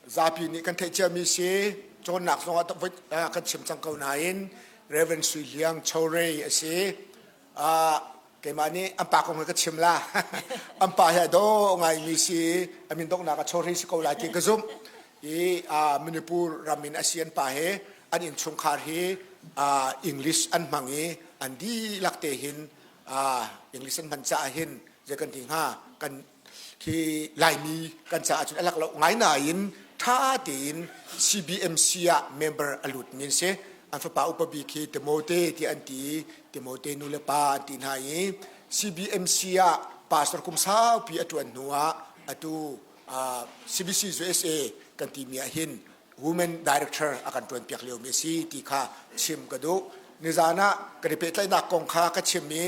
Zapi nih kan theih ciami si cawnnak zong ah kan chim cang ko nain Reverend Sui Hliang Chorei a si. Keimah nih an pa kong hi ka chim la. An pa hi a daw ngaimi si a min donghnak a Chorei si ko lai ti ka zumh. I Manipur ram in a si an pa he an innchungkhar hi English an hmang i an dihlak te hin English an hman caah hin zei kan ti hnga kan khi Laimi kan caah cun a lak lo ngai nain ṭha tein CBMC ah member a lut mi an si. An fapa upa bik hi Timote ti an ti i Timote nu le pa an ti hna i CBMC ah pastor kum saupi a ṭuan hnu ah atu CBC USA kan timi ah hin women director a kan ṭuan piak liomi a si ti kha chim ka duh. Nizan ah kan i pehtlaihnak kong kha ka chim i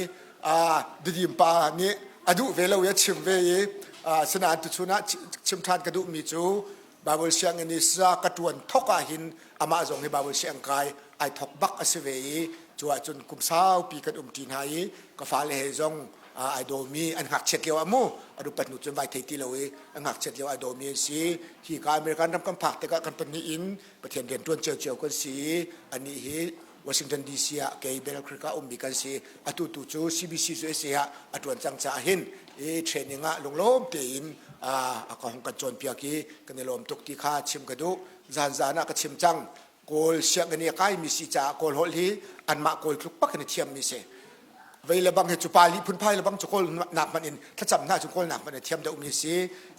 Didim pa nih a duh ve lo i a chim ve i sinain tuchun ah chim ṭhan ka duhmi cu Bible sianginn i sa ka ṭuan thok ah hin amah zong hi Bible siang kai ai thok bak a si ve i cu ahcun kum saupi kan umṭi hna i ka fale he zong ai dawmi an ngakchiat lio ah mu a upat hnu cun vai thei ti lo i an ngakchiat lio ai dawmi an si hi ka American ram kan phak tikah kan pahnih in Pathian rian ṭuan ciocio kan si i anih hi Washington DC ah kei Battle Creek ah ummi kan si atu tu cu CBC USA ah a ṭuan cang caah hin i training ah lunglawm tein a ka hong kan cawnpiak i kan i lawm tuk ti kha chim ka duh zan zan ah ka chim cang Kawl sianginn i a kaimi si caah Kawl holh hi anmah Kawl tluk bak in a thiammi si. Vei le bang hi cu pali phunphai le bang cu Kawl nak hmanh in thlacam hna cu Kawl nak hmanh in thiam deuhmi si.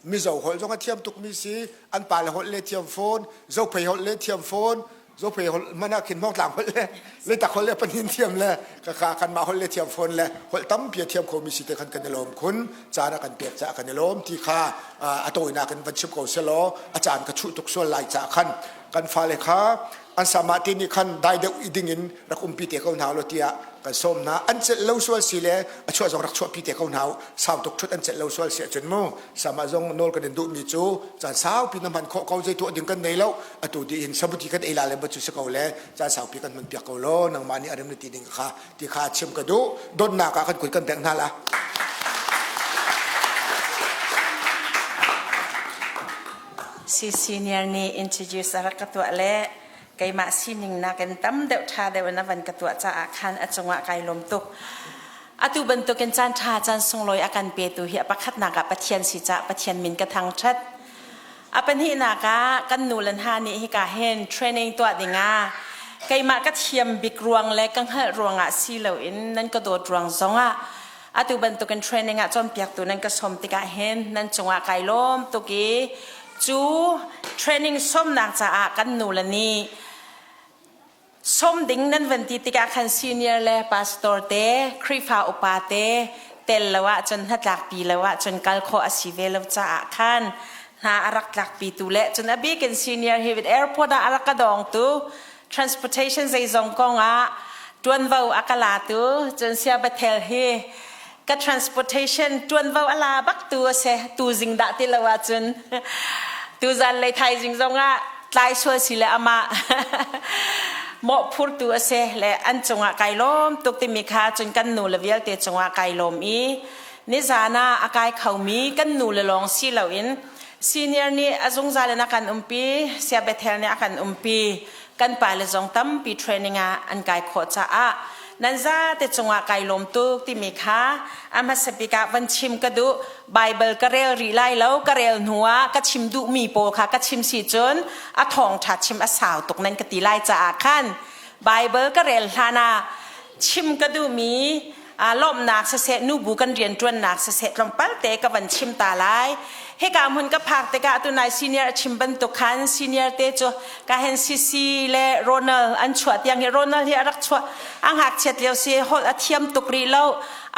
Mizo holh zong a thiam tukmi si. An pale holh le thiam fawn, Zophei holh le thiam fawn, Zophei holh hmanh ah khin Hmawngtlang holh le Leitak holh le panin thiam le kaka kanmah holh le thiam fawn le holh tampi a thiam khomi si te khan kan i lawm khun. Caan a kan pek caah kan i lawm ti kha a tawinak in van chim ko selaw a caan ka chuh tuk sual lai caah khan kan fale kha an sama te nih khan dai deuh i ding in rak umpi te ko hna law tiah kan sawm hna an celh lo sual si le a chuah zong rak chuahpi te ko hna sau tuk thut an celh lo sual si ahcun mu sama zong nawl kan in duhmi cu caan saupi na hman khawh ko zei tuah ding kan nei lo atu di in sabuti kan ei la le cu si ko le caan saupi kan hman piak ko law nangmah nih a rem na ti ding kha ti kha chim ka duh dawtnak ah kan kut kan bengh hna la Si senior nih introduce a rak ka tuah le keimah sining nakin tam deuh ṭha deuh in a van ka tuah caah khan a cungah kai lawm tuk. Atu bantukin caan ṭha caan sunglawi a kan petu hi a pakhatnak ah Pathian si caah Pathian min ka thangṭhat. A pahnihnak ah kan nu le hna nih hika hin training tuah dingah keimah ka thiam bik ruang le ka hngalh ruangah si loin nan ka dawt ruang zongah Atu bantukin training ah cawnpiaktu nan ka sawm tikah hin nan cungah kai lawm tuk i cu training sawmnak caah kan nu le nih sawm ding nan van ti tikah khan senior le pastor te Khrihfa upa te tel lo ahcun hnatlakpi lo ahcun kal khawh a si ve lo caah khan hna a rak tlakpitu le cun a bikin senior hi airport ah a rak ka dawngtu transportation zeizong kong ah tuanvo a ka latu cun sia Bethel hi ka transportation tuanvo a la bak tu a si tu zing dah ti lo ahcun tu zan lei thaizing zong ah tlai sual si le amah mawh phurtu a si le an cungah kai lawm tuk timi kha cun kan nu le vialte cungah kai lawm i nizan ah a kai khomi kan nu le lawng si loin Senior nih a zungzal in a kan umpi, Sia Bethel nih a kan umpi. Kan pale zong tampi training ah an kai khawh caah nan zate cungah kai lawm tuk timi kha a hmasa bik ah van chim ka duh. Bible ka rel rih lai lo, ka rel hnu ah ka chim duhmi pawl kha ka chim si cun a thawngṭha chim a sau tuk nan ka ti lai caah khan Bible ka rel hlan ah chim ka duhmi lawmhnak siseh nubu kan rianṭuannak siseh tlawmpal te ka van chim ta lai hika hmun ka phak tikah tunai senior a chim bantuk khan senior te cu ka hen CC le Ronald an chuah tiang hi Ronald hi a rak chuah a ngakchiat lio si holh a thiam tuk rih lo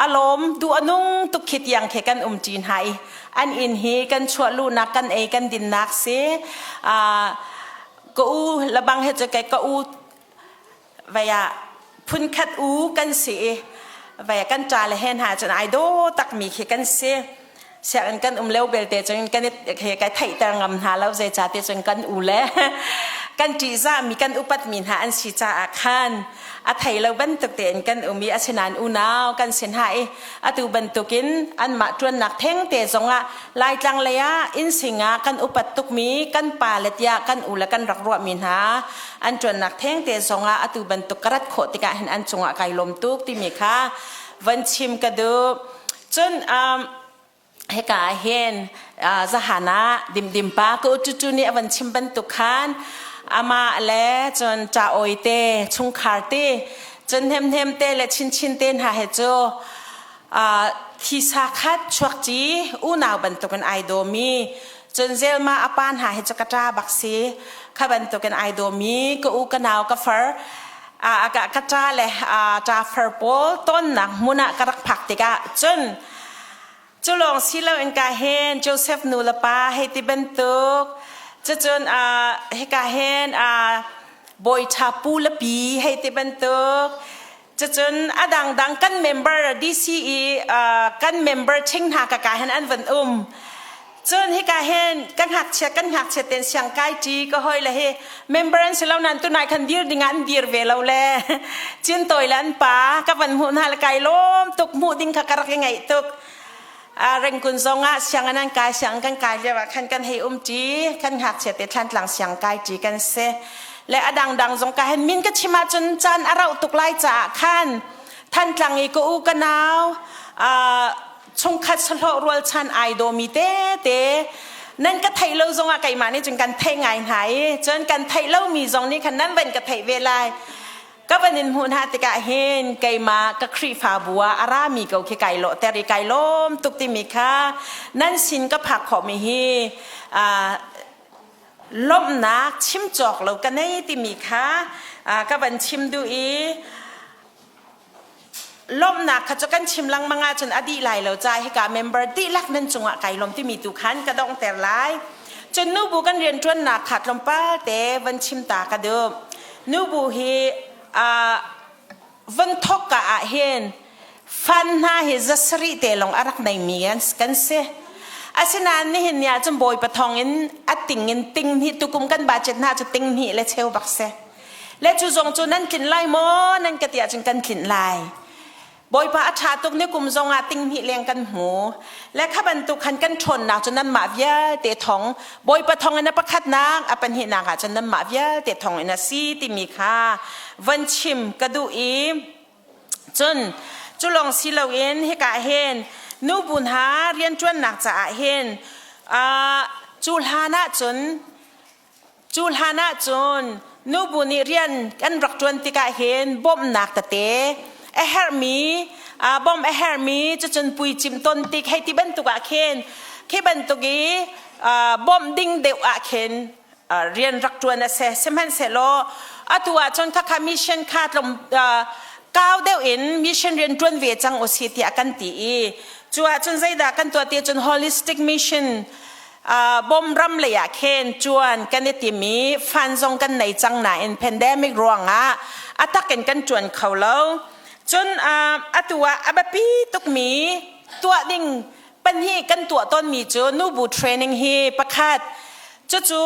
a lawm duh a nung tuk khi tiang khi kan um ṭi hna i an inn hi kan chuah luhnak kan ei kan dinnak si ka u labang he cu kai ka u Vei ah phunkhat u kan si i vei kan ṭa le he hna cun ai daw takmi khi kan si. Sianginn kan um lio belte cun kan i he kai theihter ngam hna lo zeicahtiah cun kan u le. Kan ṭihzahmi kan upatmi hna an si caah khan a thei lo bantuk tein kan um i asinain unau kan si hna i atu bantukin anmah ṭuannak thengte zongah Laitlang lei ah innsing ah kan upat tukmi kan pa le tiah kan u le kan rak ruahmi hna an ṭuannak thengte zongah atu bantuk ka rat khawh tikah hin an cungah kai lawm tuk timi kha van chim ka duh. Cun um, hika ah hin zahan ah dimdim pa ka ututu nih a van chim bantuk khan amah le cun ṭa oi te chungkhar te cun hnemhnem te le chinchin te hna he cu thisa khat chuak ci unau bantukin ai dawmi cun zelma a pa hna he cu ka ṭa bak si kha bantukin ai dawmi ka u ka nau ka far ka ṭa le ṭa far pawl tonnak hmun ah ka rak phak tikah cun cu lawng si loin ka hen Joseph nu le pa hei ti bantuk cucun hika hen bawi ṭha pu le pi hei ti bantuk cucun a dangdang kan member DCE kan member ṭhing hna ka ka hen an van um Cun hika hin kan ngakchia kan ngakchia ten siang kai ṭi ka hoi le hi member an si lo nan tunai khan dir ding ah an dir ve lo le cin toi le an pa ka van hmuh hna le kai lawm tuk hmuh ding kha ka rak i ngaih tuk rengkun zong ah siang an kai siang kan kai lio ah khan kan hei um ṭi kan ngakchia te thlantlang siang kai ṭi kan si le a dangdang zong ka hin min ka chim ahcun caan a rauh tuk lai caah khan Thantlang i ka u ka nau chungkhat sahlawh rualchan ai dawmi tete nan ka theih lo zongah keimah nih cun kan theih ngai hna i cun kan theih lomi zong nih khan nan van ka theih ve lai ka van in hmuh hna tikah hin keimah ka Khrihfabu ah a rami ko khi kai lawhter i kai lawm tuk timi kha nan sin ka phak khawhmi hi lawmhnak chim cawk lo ka nei timi kha ka van chim duh i Lawmhnak kha cu kan chim lengmang ahcun a dih lai lo ca hika member dihlak nan cungah kai lawm timi tu khan ka donghter lai. Cun nubu kan rianṭuannak kha tlawmpal te van chim ta ka duh. Nubu hi van thawk ka ah hin fan hna hi zasarih te lawng a rak neimi kan si. Asinain nihin ni ahcun Bawipa thawng in a ting in ting hnih tukum kan budget hna cu ting hnih le cheu bak si. Le cu zong cu nan tlinh lai maw nan ka ti ahcun kan tlinh lai. Bawipa a ṭha tuk ni kum zong ah tinghnih leng kan hmu. Le kha bantuk khan kan ṭhawnnak cu nanmah vialte thong Bawipa thong in a pakhatnak a pahnihnak ah cun nanmah vialte thong in a si timi kha van chim ka duh i cun cu lawng si loin hika hin nubu hna rianṭuannak caah hin cu hlan ah cun Cu hlan ahcun nubu nih rian kan rak ṭuan tikah hin bawmhnak tete a herhmi bawmh a herhmi cucun puicim ton tik hei ti bantuk ah khin khi bantuk i bawmh ding deuh ah khin rian rak ṭuan a si. Sihmanhsehlaw atu ahcun khakha mission kha tlawm kau deuh in mission rian ṭuan ve cang usih tiah kan ti i cu ahcun zeidah kan tuah ti cun holistic mission bom ram lei ah khin tuan kan i tim i fan zong kan nei cang nain pandemic ruangah a tak in kan tuan kho lo cun atu ah a biapi tukmi tuah ding pahnih kan tuah tawnmi cu nubu training hi pakhat cucu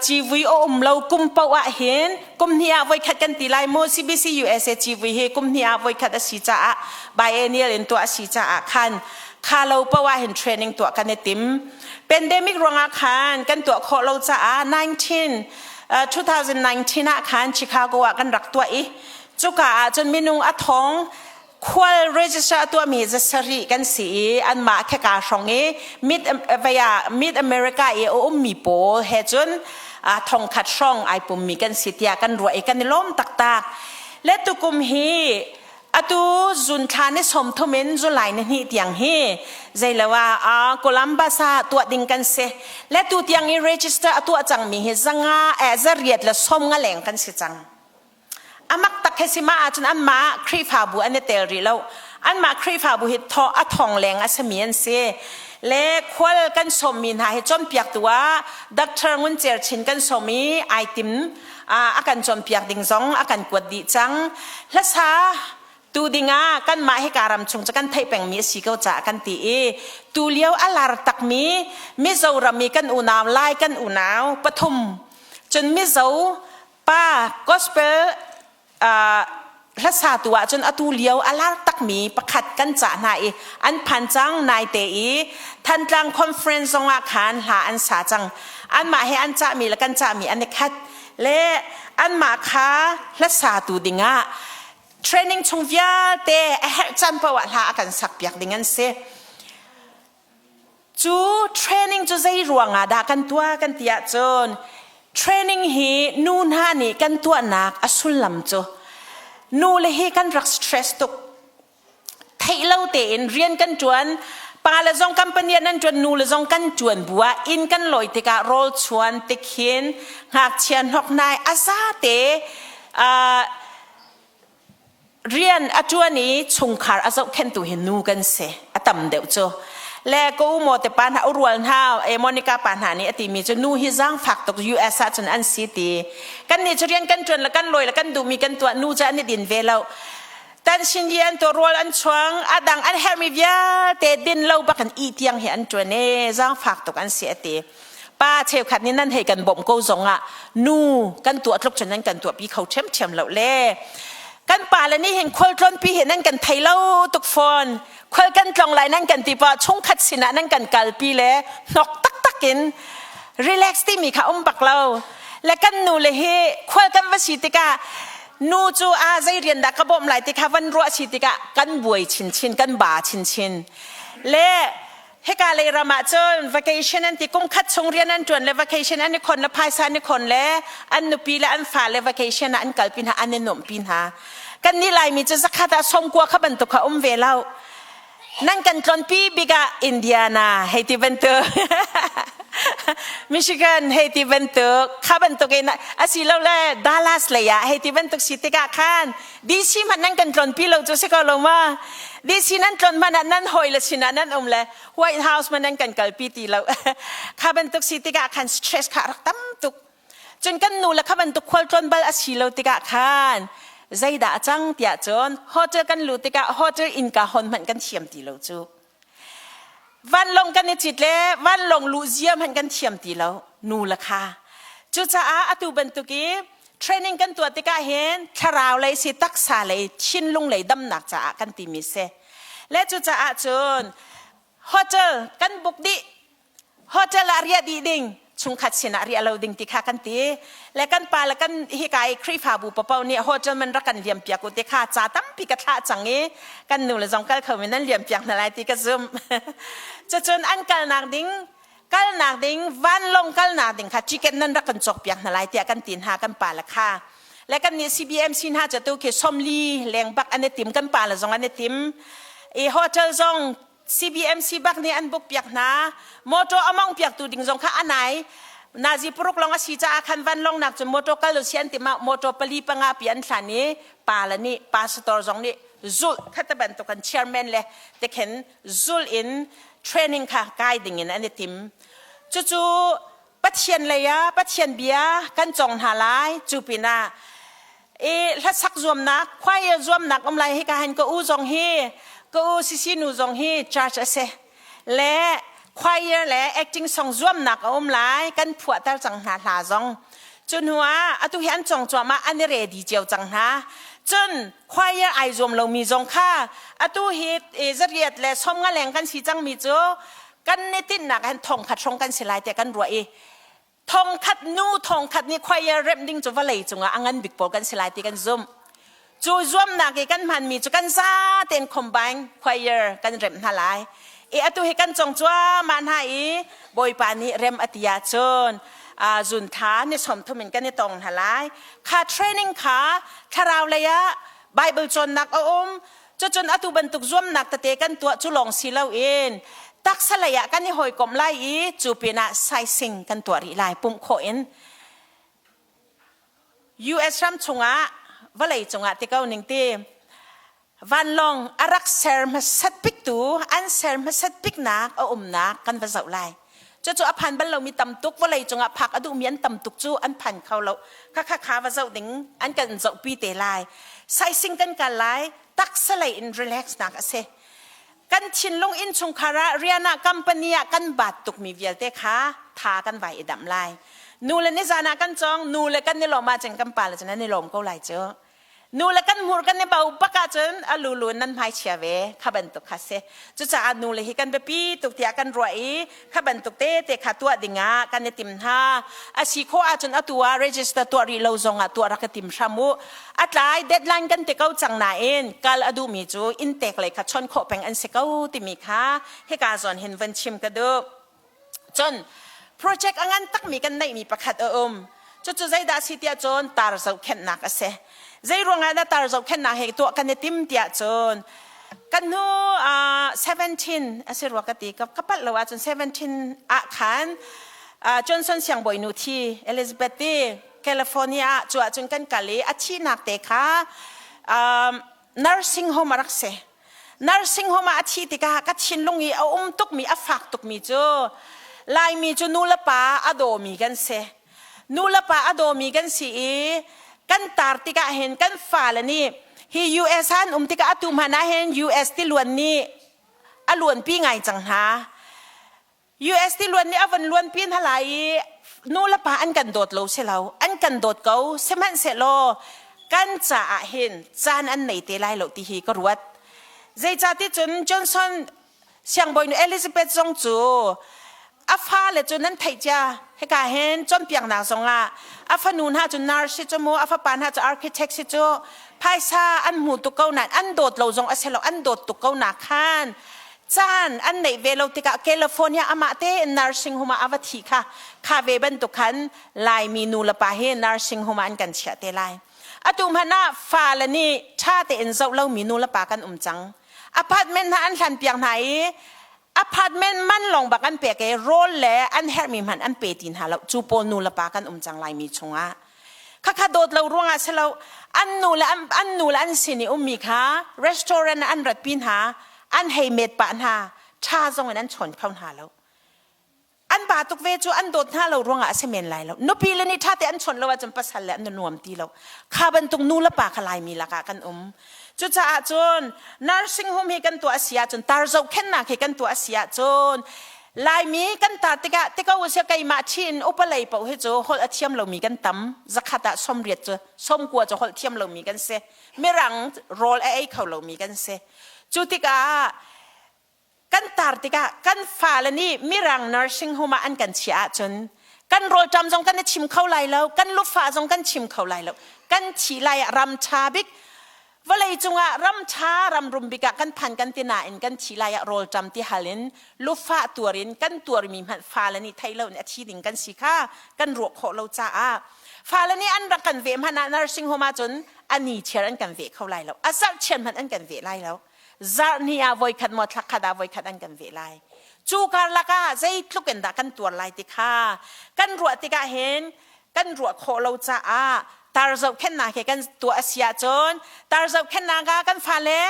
civui a um lo kum paoh ah hin kum hnih ah voikhat kan ti lai mu CBC USA civui hi kum hnih ah voikhat a si caah biennial in tuah a si caah khan kha lo paoh ah hin training tuah kan i tim pandemic ruangah khan kan tuah khawh lo caah 19 2019 ah khan Chicago ah kan rak tuah i cuka ah cun minung a thong khual register a tuahmi zasarih kan si i anmah kheka hrong i mid vaya mid America i a ummi pawl he cun thongkhat hrong ai pummi kan si tiah kan ruah i kan i lawm taktak le tukum hi Atu zun thla ni 30 in July ni hnih tiang hi zeilo ah Columbus ah tuah ding kan si. Le tu tiang i register a tuah cangmi hi zanga eh zariat le som nga leng kan si cang. Amak tak he si ma ahcun anmah Khrihfabu an i tel rih lo. Anmah Khrihfabu hi thaw a thong leng a sami an si. Le khual kan sawmmi hna hi cawnpiaktu ah Dr. Ngun Cer Chin kan sawm i ai tim a kan cawnpiak ding zong a kan kuat dih cang. Hlasa tu dingah kanmah hika ram chung cu kan theih pengmi a si ko caah kan ti i tu lio a lar takmi Mizoram i kan unau Lai kan unau pathum Cun Mizo pa gospel hlasatu ahcun atu lio a lar takmi pakhat kan cah hna i an phan cang naite i Thantlang conference zongah khan hla an sa cang. Anmah he an cahmi le kan cahmi an i khat le anmah kha hlasatu dingah training chung vialte a herh caan paoh ah hla a kan sak piak ding an si. Cu training cu zei ruangah dah kan tuah kan ti ahcun training hi nu hna nih kan tuahnak a sullam cu nu le hi kan rak stress tuk. Theih lo tein rian kan ṭuan, pa le zong company ah nan ṭuan, nu le zong kan ṭuan bu ah inn kan lawi tikah rawl chuan tikhin ngakchia hnokhnai a zate rian a ṭuan i chungkhar a zohkhenhtu hi nu kan si a tam deuh cu le ko u maw te pa hna urual hna e Monica pa hna nih a timi cu nu hi zaangfak tuk US ah cun an si ti kan nih cu rian kan ṭuan le kan lawi le kan duhmi kan tuah nu cu an i din ve lo tan sin i an tuah rual an chuang a dang an herhmi vialte din lo bak in i tiang hi an ṭuan e zaangfak tuk an si a ti pa cheukhat nih nan hei kan bawmh ko zongah nu kan tuah tluk cun nan kan tuahpi kho ṭhiamṭhiam lo le kan pa le nih hin khualtlawn pi hi nan kan thei lo tuk fawn khual kan tlong lai nan kan ti pa chungkhat sinah nan kan kalpi le hnok taktak in relax timi kha um bak lo le kan nu le hi khual kan va si tikah nu cu a zei rian dah ka bawmh lai ti kha van ruah si tikah kan buai chinchin kan ba chinchin le Hika lei ram ah cun vacation an ti kum khat chung rian an ṭuan le vacation an i khon le phaisa an i khon le an nupi le an fale vacation ah an kalpi hna an i nuamhpi hna. Kan nih Laimi cu zakhat ah sawmkua kha bantuk kha um ve lo. Nan kan tlonpi bik ah Indiana hei ti bantuk Michigan hei ti bantuk kha bantuk in asilole Dallas lei ah hei ti bantuk si tikah khan DC hmanh nan kan tlonpi lo cu si ko lo ma? DC nan tlon hmanh ah nan hawi le sinah nan um le White House hmanh nan kan kalpi ti lo. Kha bantuk si tikah khan stress kha rak tam tuk. Cun kan nu le kha bantuk khual tlawn bal a si lo tikah khan zeidah a cang tiah cun hotel kan lu tikah hotel innka hon hmanh kan thiam ti lo cu. Vanlawng kan i cit le vanlawng luh zia hmanh kan thiam ti lo nu le kha. Cucaah atu bantuk i training kan tuah tikah hin thlarau lei si taksa lei thinlung lei damnak caah kan timi si. Le cucaah cun hotel kan book dih hotel ah riah dih ding chungkhat sinah riah lo ding ti kha kan ti le kan pa le kan hika i Khrihfabu papo nih hotel man rak kan liam piak u ti kha ca tampi ka thlah cang i kan nu le zong kal kho mi nan liam piak hna lai ti ka zumh cucun an kalnak ding kalnak ding vanlawng kalnak ding kha ticket nan rak kan cawk piak hna lai tiah kan ti hna kan pa le kha le kan nih CBMC hna cu tu khi somli leng bak an i tim kan pa le zong an i tim i hotel zong CBMC bak nih an book piak hna. Motor a mong piaktu ding zong kha a nai. Nazi paruk lawng a si caah khan vanlawng nak cun motor kal u si an ti ma motor pali panga pi an hlan i pa le nih pastor zong nih zulh khata bantuk kan chairman le te khen zul in training kha kai ding in an i tim. Cucu Pathian lei ah Pathian bia kan cong hna lai cu pinah i hlasak zuamnak choir zuamnak um lai hika hin ka u zong hi ka u sisi nu zong hi church a si le choir le acting song zuamnak a um lai kan phuahter cang hna hla zong cu hnu ah atu hi an cong cuahmah an i ready cio cang hna cun choir ai zuam lomi zong kha atu hi zariat le somnga leng kan si cangmi cu kan ni tinhnak han thong khat hrawng kan si lai tiah kan ruah i thong khat nu thong khat nih choir remh ding cu vawlei cungah a ngan bik pawl kan si lai ti kan zumh cu zuamnak i kan hmanmi cu kan za tein combine choir kan remh hna lai i atu hi kan cong cuahmah hna i bawipa nih rem a ti ahcun zun tha ni som thum in kan i tong hna lai kha training kha thlarau lei ah Bible cawnnak a um Cucun atu bantuk zuamnak tete kan tuah cu lawng si loin taksa lei ah kan i hawikomh lai i cu pinah saising kan tuah rih lai pumh khawh in. US ram chungah vawlei cungah ti ko ning ti vanlawng a rak ser hmasat biktu an ser hmasat biknak a umnak kan va zoh lai. Cucu a phan bal lomi tam tuk vawlei cungah phak a duhmi an tam tuk cu an phan kho lo. Khakha kha va zoh ding an kan zohpi te lai. Saising kan kal lai taksa lei in relax nak a si. Kan thinlung innchungkhar ah rian ah company ah kan baat tukmi vialte kha tha kan vai i damh lai. Nu le nizan ah kan cawng, nu le kan i lawm ahcun kan pa le cun an i lawm ko lai cu. Nu le kan hmur kan i bo bak ahcun a lulu nan hmai chia ve kha bantuk kha si. Cucaah nu le hi kan biapi tuk tiah kan ruah i kha bantuk te te kha tuah dingah kan i tim hna. A si khawh ahcun atu ah register tuah rih lo zongah tuah rak i tim hram u. A tlai deadline kan ti ko cang nain kal a duhmi cu inntek lei kha chon khawh peng an si ko timi kha hika zawn hin van chim ka duh. Cun project a ngan takmi kan neihmi pakhat a um. Cucu zeidah a si tiah cun tar zohkhenhnak a si. Zei ruangah dah tar zohkhenhnak he tuah kan i tim tiah cun kan hnu 17 a si rua ka ti ka palh lo ahcun 17 ah khan Johnson siangbawinu thi Elizabeth ti California ah cu ahcun kan kal i a thihnak te kha nursing home a rak si. Nursing home ah a thih tikah ka thinlung i a um tukmi a fak tukmi cu Laimi cu nu le pa a dawmi kan si. Nu le pa a dawmi kan si i kan tar tikah hin kan fale nih hi US ah an um tikah atu hmanh ah hin US tiluan nih a luanpi ngai cang hna. US tiluan nih a van luanpi hna lai i nu le pa an kan dawt lo si lo an kan dawt ko sihmanhsehlaw kan caah hin caan an nei te lai lo ti hi ka ruat zeicati cun Johnson siangbawinu Elizabeth zong cu a fale cu nan theih cia hika hin cawnpiaknak zongah a fanu hna cu nurse si cu mu a fapa hna cu architect si cu phaisa an hmu tuk ko nain an dawt lo zong a si lo an dawt tuk ko na khan caan an neih ve lo tikah California amah tein nursing home ah a va thi kha kha ve bantuk khan Laimi nu le pa hi nursing home ah an kan chiah te lai. Atu hmanh ah fale nih ṭha tein zoh lomi nu le pa kan um cang. Apartment hna an hlan piak hna i apartment man lawng bak an pek i rawl le an herhmi hmanh an pe ti hna lo. Cu pawl nu le pa kan um cang Laimi chungah. Khakha dawt lo ruangah si lo an nu le an nu le an sin i ummi kha restaurant ah an ratpi hna an hei met pah hna ṭha zong in an chawn kho hna lo an ba tuk ve cu an dawt hna lo ruangah a si men lai lo nupi le nih ṭha te an chawnh lo ahcun pasal le an nuam ti lo kha bantuk nu le pa kha laimi lakah kan um cucaah cun nursing home hi kan tuah a si ahcun tar zohkhenhnak hi kan tuah a si ahcun Laimi kan tar tikah tiko usih keimah chin upa lei paoh hi cu holh a thiam lomi kan tam zakhat ah somriat cu somkua cu holh thiam lomi kan si mirang rawl a ei kho lomi kan si cu tikah kan tar tikah kan fale nih mirang nursing home ah an kan chiah ahcun kan rawlṭam zong kan i chim kho lai lo kan lufah zong kan chim kho lai lo kan thi lai ah ram ṭha bik Vawlei cungah ram ṭha ram rum bik ah kan phan kan ti nain kan thi lai ah rawlṭam ti hal in lufah tuar in kan tuarmi hmanh fale nih thei lo in a thi ding kan si kha kan ruah khawh lo caah fale nih an rak kan veh hmanh ah nursing home ahcun a ni chiar an kan veh kho lai lo a zarh chiar hmanh an kan veh lai lo zarh hnih ah voikhat maw thla khat ah voikhat an kan veh lai cu karlak ah zeitluk in dah kan tuar lai ti kha kan ruah tikah hin kan ruah khawh lo caah tar zohkhenhnak he kan tuah a si ahcun tar zohkhenhnak ah kan fale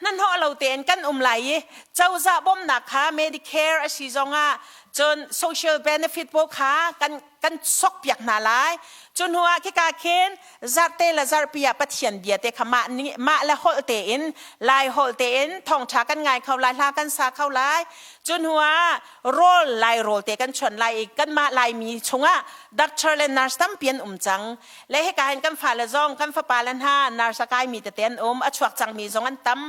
hnahnawh lo tein kan um lai i cozah bawmhnak kha Medicare a si zongah cun social benefit pawl kha kan kan sokpiak hna lai cu hnu ah khika khin zarhte le zarhpi ah Pathian bia te kha mah nih mah le holh tein lai holh tein thawngṭha kan ngai kho lai hla kan sa kho lai cu hnu ah rawl lai rawl te kan chuan lai i kanmah laimi chungah doctor le nurse tampi an um cang le hika hin kan fale zong kan fapa le hna nurse a kaimi tete an um a chuak cangmi zong an tam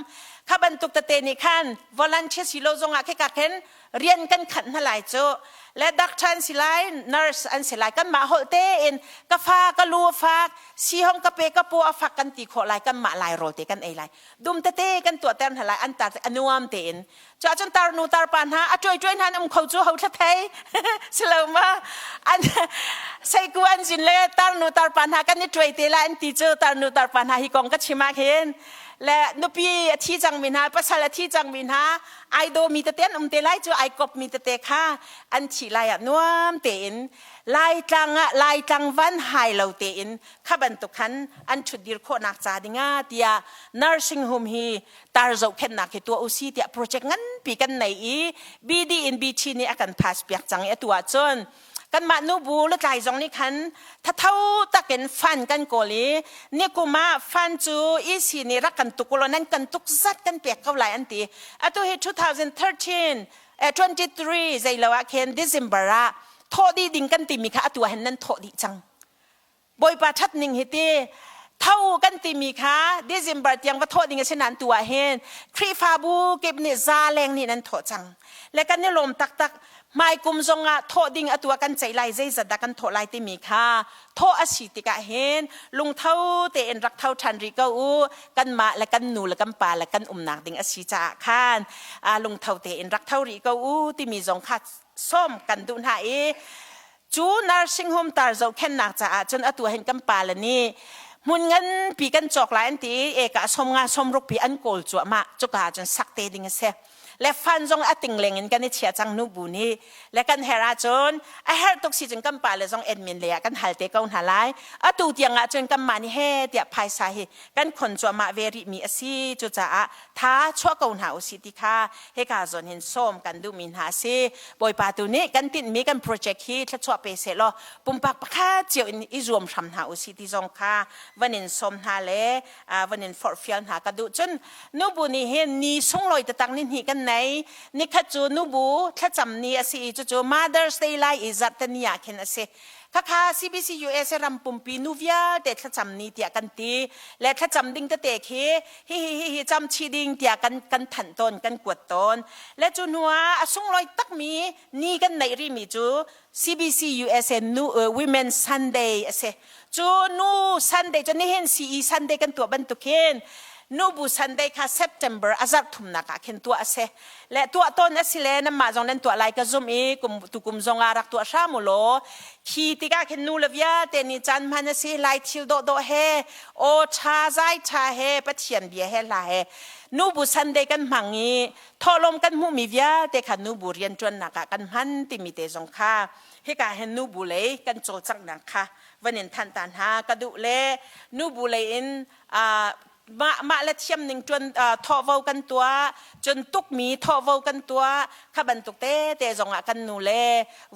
kha bantuk tete nih khan volunteer si lo zongah khika khin rian kan khanh hna lai cu le doctor an si lai nurse an si lai kanmah holh tein ka fa ka lu a fak si hong ka pe ka paw a fak kan ti khawh lai kanmah lai rawl te kan ei lai dum tete kan tuahter hna lai an tar a nuam tein Cuah cun tarnu tarpa hna a tuai tuai hna an um kho cu ho thla thei silo ma an seiku an zin le tarnu tarpa hna kan i tuai te la an ti cu tarnu tarpa hna hi kong ka chim ah khin le nupi a thi cangmi hna pasal a thi cangmi hna ai dawmi tete an um te lai cu ai kopmi tete kha an thi lai ah nuam tein laitlang ah laitlang van hai lo tein kha bantuk khan an ṭhutdir khawhnak ca dingah tiah nursing home hi tar zohkhenhnak hi tuah usi tiah project nganpi kan nei i BD in BT nih a kan pass piak cang i atu ahcun kanmah nubu lutlai zong nih khan thatho takin fund kan kawl i nikum ah fund cu EC nih rak kan tuk ulaw nan kan tuk zat kan pek ko lai an ti atu hi 2013 23 zeilo ah khin December ah. Thawh dih ding kan timi kha atu ah hin nan thawh dih cang. Bawipa ṭhat ning hi ti tho kan timi kha December tiang va thawh ding a si nain tu ah hin Khrihfabu kip nih za leng nih nan thawh cang. Le kan i lawm taktak. Hmaikum zong ah thawh ding atu ah kan ceih lai zeizat dah kan thawh lai timi kha thawh a si tikah hin lungtho tein rak tho ṭhan rih ko u. Kanmah le kan nu le kan pa le kan umnak ding a si caah khan lungtho tein rak tho rih ko u timi zong kha sawm kan duh hna i cu nursing home tar zohkhenhnak caah cun atu hin kan pale nih hmun nganpi kan cawk lai an ti i eka 50 60 pi an kawl cuahmah. Cuka cun sak te ding a si le fan zong a ting leng in kan i chia cang nu bu nih le kan herh ahcun a herh tuk si cun kan pale zong admin lei ah kan hal te ko hna lai. Atu tiang ah cun kanmah nih he tiah phaisa hi kan khon cuahmah ve rih mi a si. Cucaah tha chuah ko hna usih ti kha hika zawn hin sawm kan duhmi hna a si. Bawipa tu nih kan tinhmi kan project hi thluachuah pe seh law pumpak pakhat cio in i zuam hram hna usih ti zong kha van in sawm hna le van in forhfial hna ka duh. Cun nubu nih hin ni sunglawi taktak ni hnih kan nei. Nikhat cu nubu thlacam ni a si i cucu Mother's Day lai i zarhteni ah khin a si. Khakha CBC USA ram pumpi nu vialte thlacam ni tiah kan ti le thlacam ding tete khi hi hi hi hi cam chi ding tiah kan kan thanh tawn, kan kuat tawn. Le cu hnu ah a sunglawi takmi ni kan neih rihmi cu CBC USA nu Women Sunday a si. Cu nu Sunday cu nihin CE Sunday kan tuah bantuk hin nubu Sunday kha September a zarh thumnak ah khin tuah a si. Le tuah tawn a si le nanmah zong nan tuah lai ka zumh i kum tukum zong ah rak tuah hram u law khi tikah khin nu le vialte nih caan hman a si lai thil dawhdawh he aw ṭha zai ṭha he Pathian bia he hla he nubu Sunday kan hmang i thawhlawm kan hmuhmi vialte kha nubu rianṭuannak ah kan hman timi te zong kha hika hin nubu lei kan cawlcanghnak kha van in thanh ta hna ka duh. Le nubu lei in mah mah le thiam ning tuan thawhvo kan tuah, cun tukmi thawhvo kan tuah kha bantuk te te zong ah kan nu le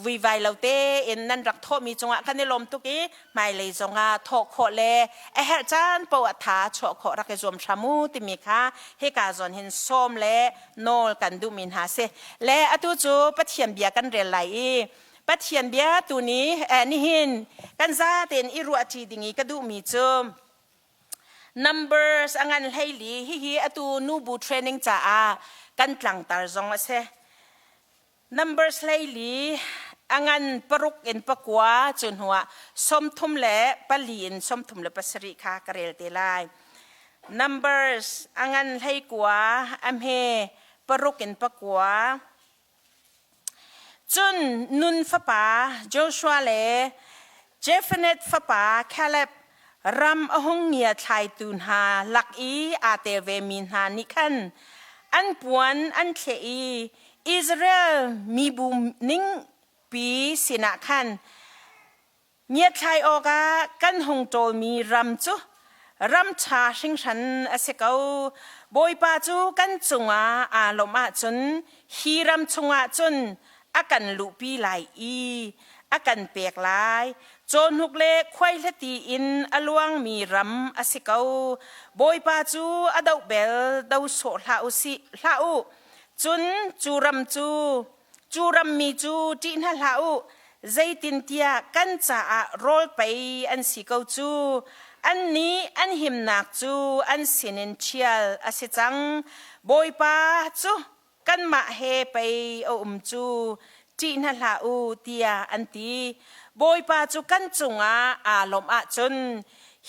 vuivai lo te in nan rak thawhmi cungah kan i lawm tuk i hmailei zong ah thawh khawh le a herh caan poah tha chuah khawh rak i zuam hram u timi kha hika zawn hin sawm le nawl kan duhmi hna si. Le atu cu Pathian bia kan rel lai i Pathian bia tu ni nihin kan za tein i ruahṭi ding i ka duhmi cu Numbers a ngan 14. Hihi atu nubu training caah kan tlangtar zong a si. Numbers 14 a ngan 6 in 9, cu hnuah 34 in 37 kha ka rel te lai. Numbers a ngan 19 a hme 6 in 9. Cun Nun fapa Joshua le Jephunneh fapa Kaleb ram a hung ngiathlaitu hna lak i aa tel vemi hna nih khan an puan an thleh i Israel mibu ningpi sinah khan, "Ngiatthlai awkah kan hung ṭawlmi ram cu ram ṭha hringhran a si ko. Bawipa cu kan cungah aa lawmh ahcun hi ram chungah cun a kan luhpi lai i a kan pek lai. Cawhnuk le khuaihliti in a luangmi ram a si ko. Bawipa cu a doh bel do sawh hlah u sih hlah u. Cun cu ram cu Cu rammi cu ṭih hna hlah u, zeitintiah kan caah rawl pei an si ko cu. Annih an himnak cu an sinin ṭhial a si cang. Bawipa cu kanmah he pei a um cu, ṭih hna hlah u, tiah an ti. Bawipa cu kan cungah aa lawmh ahcun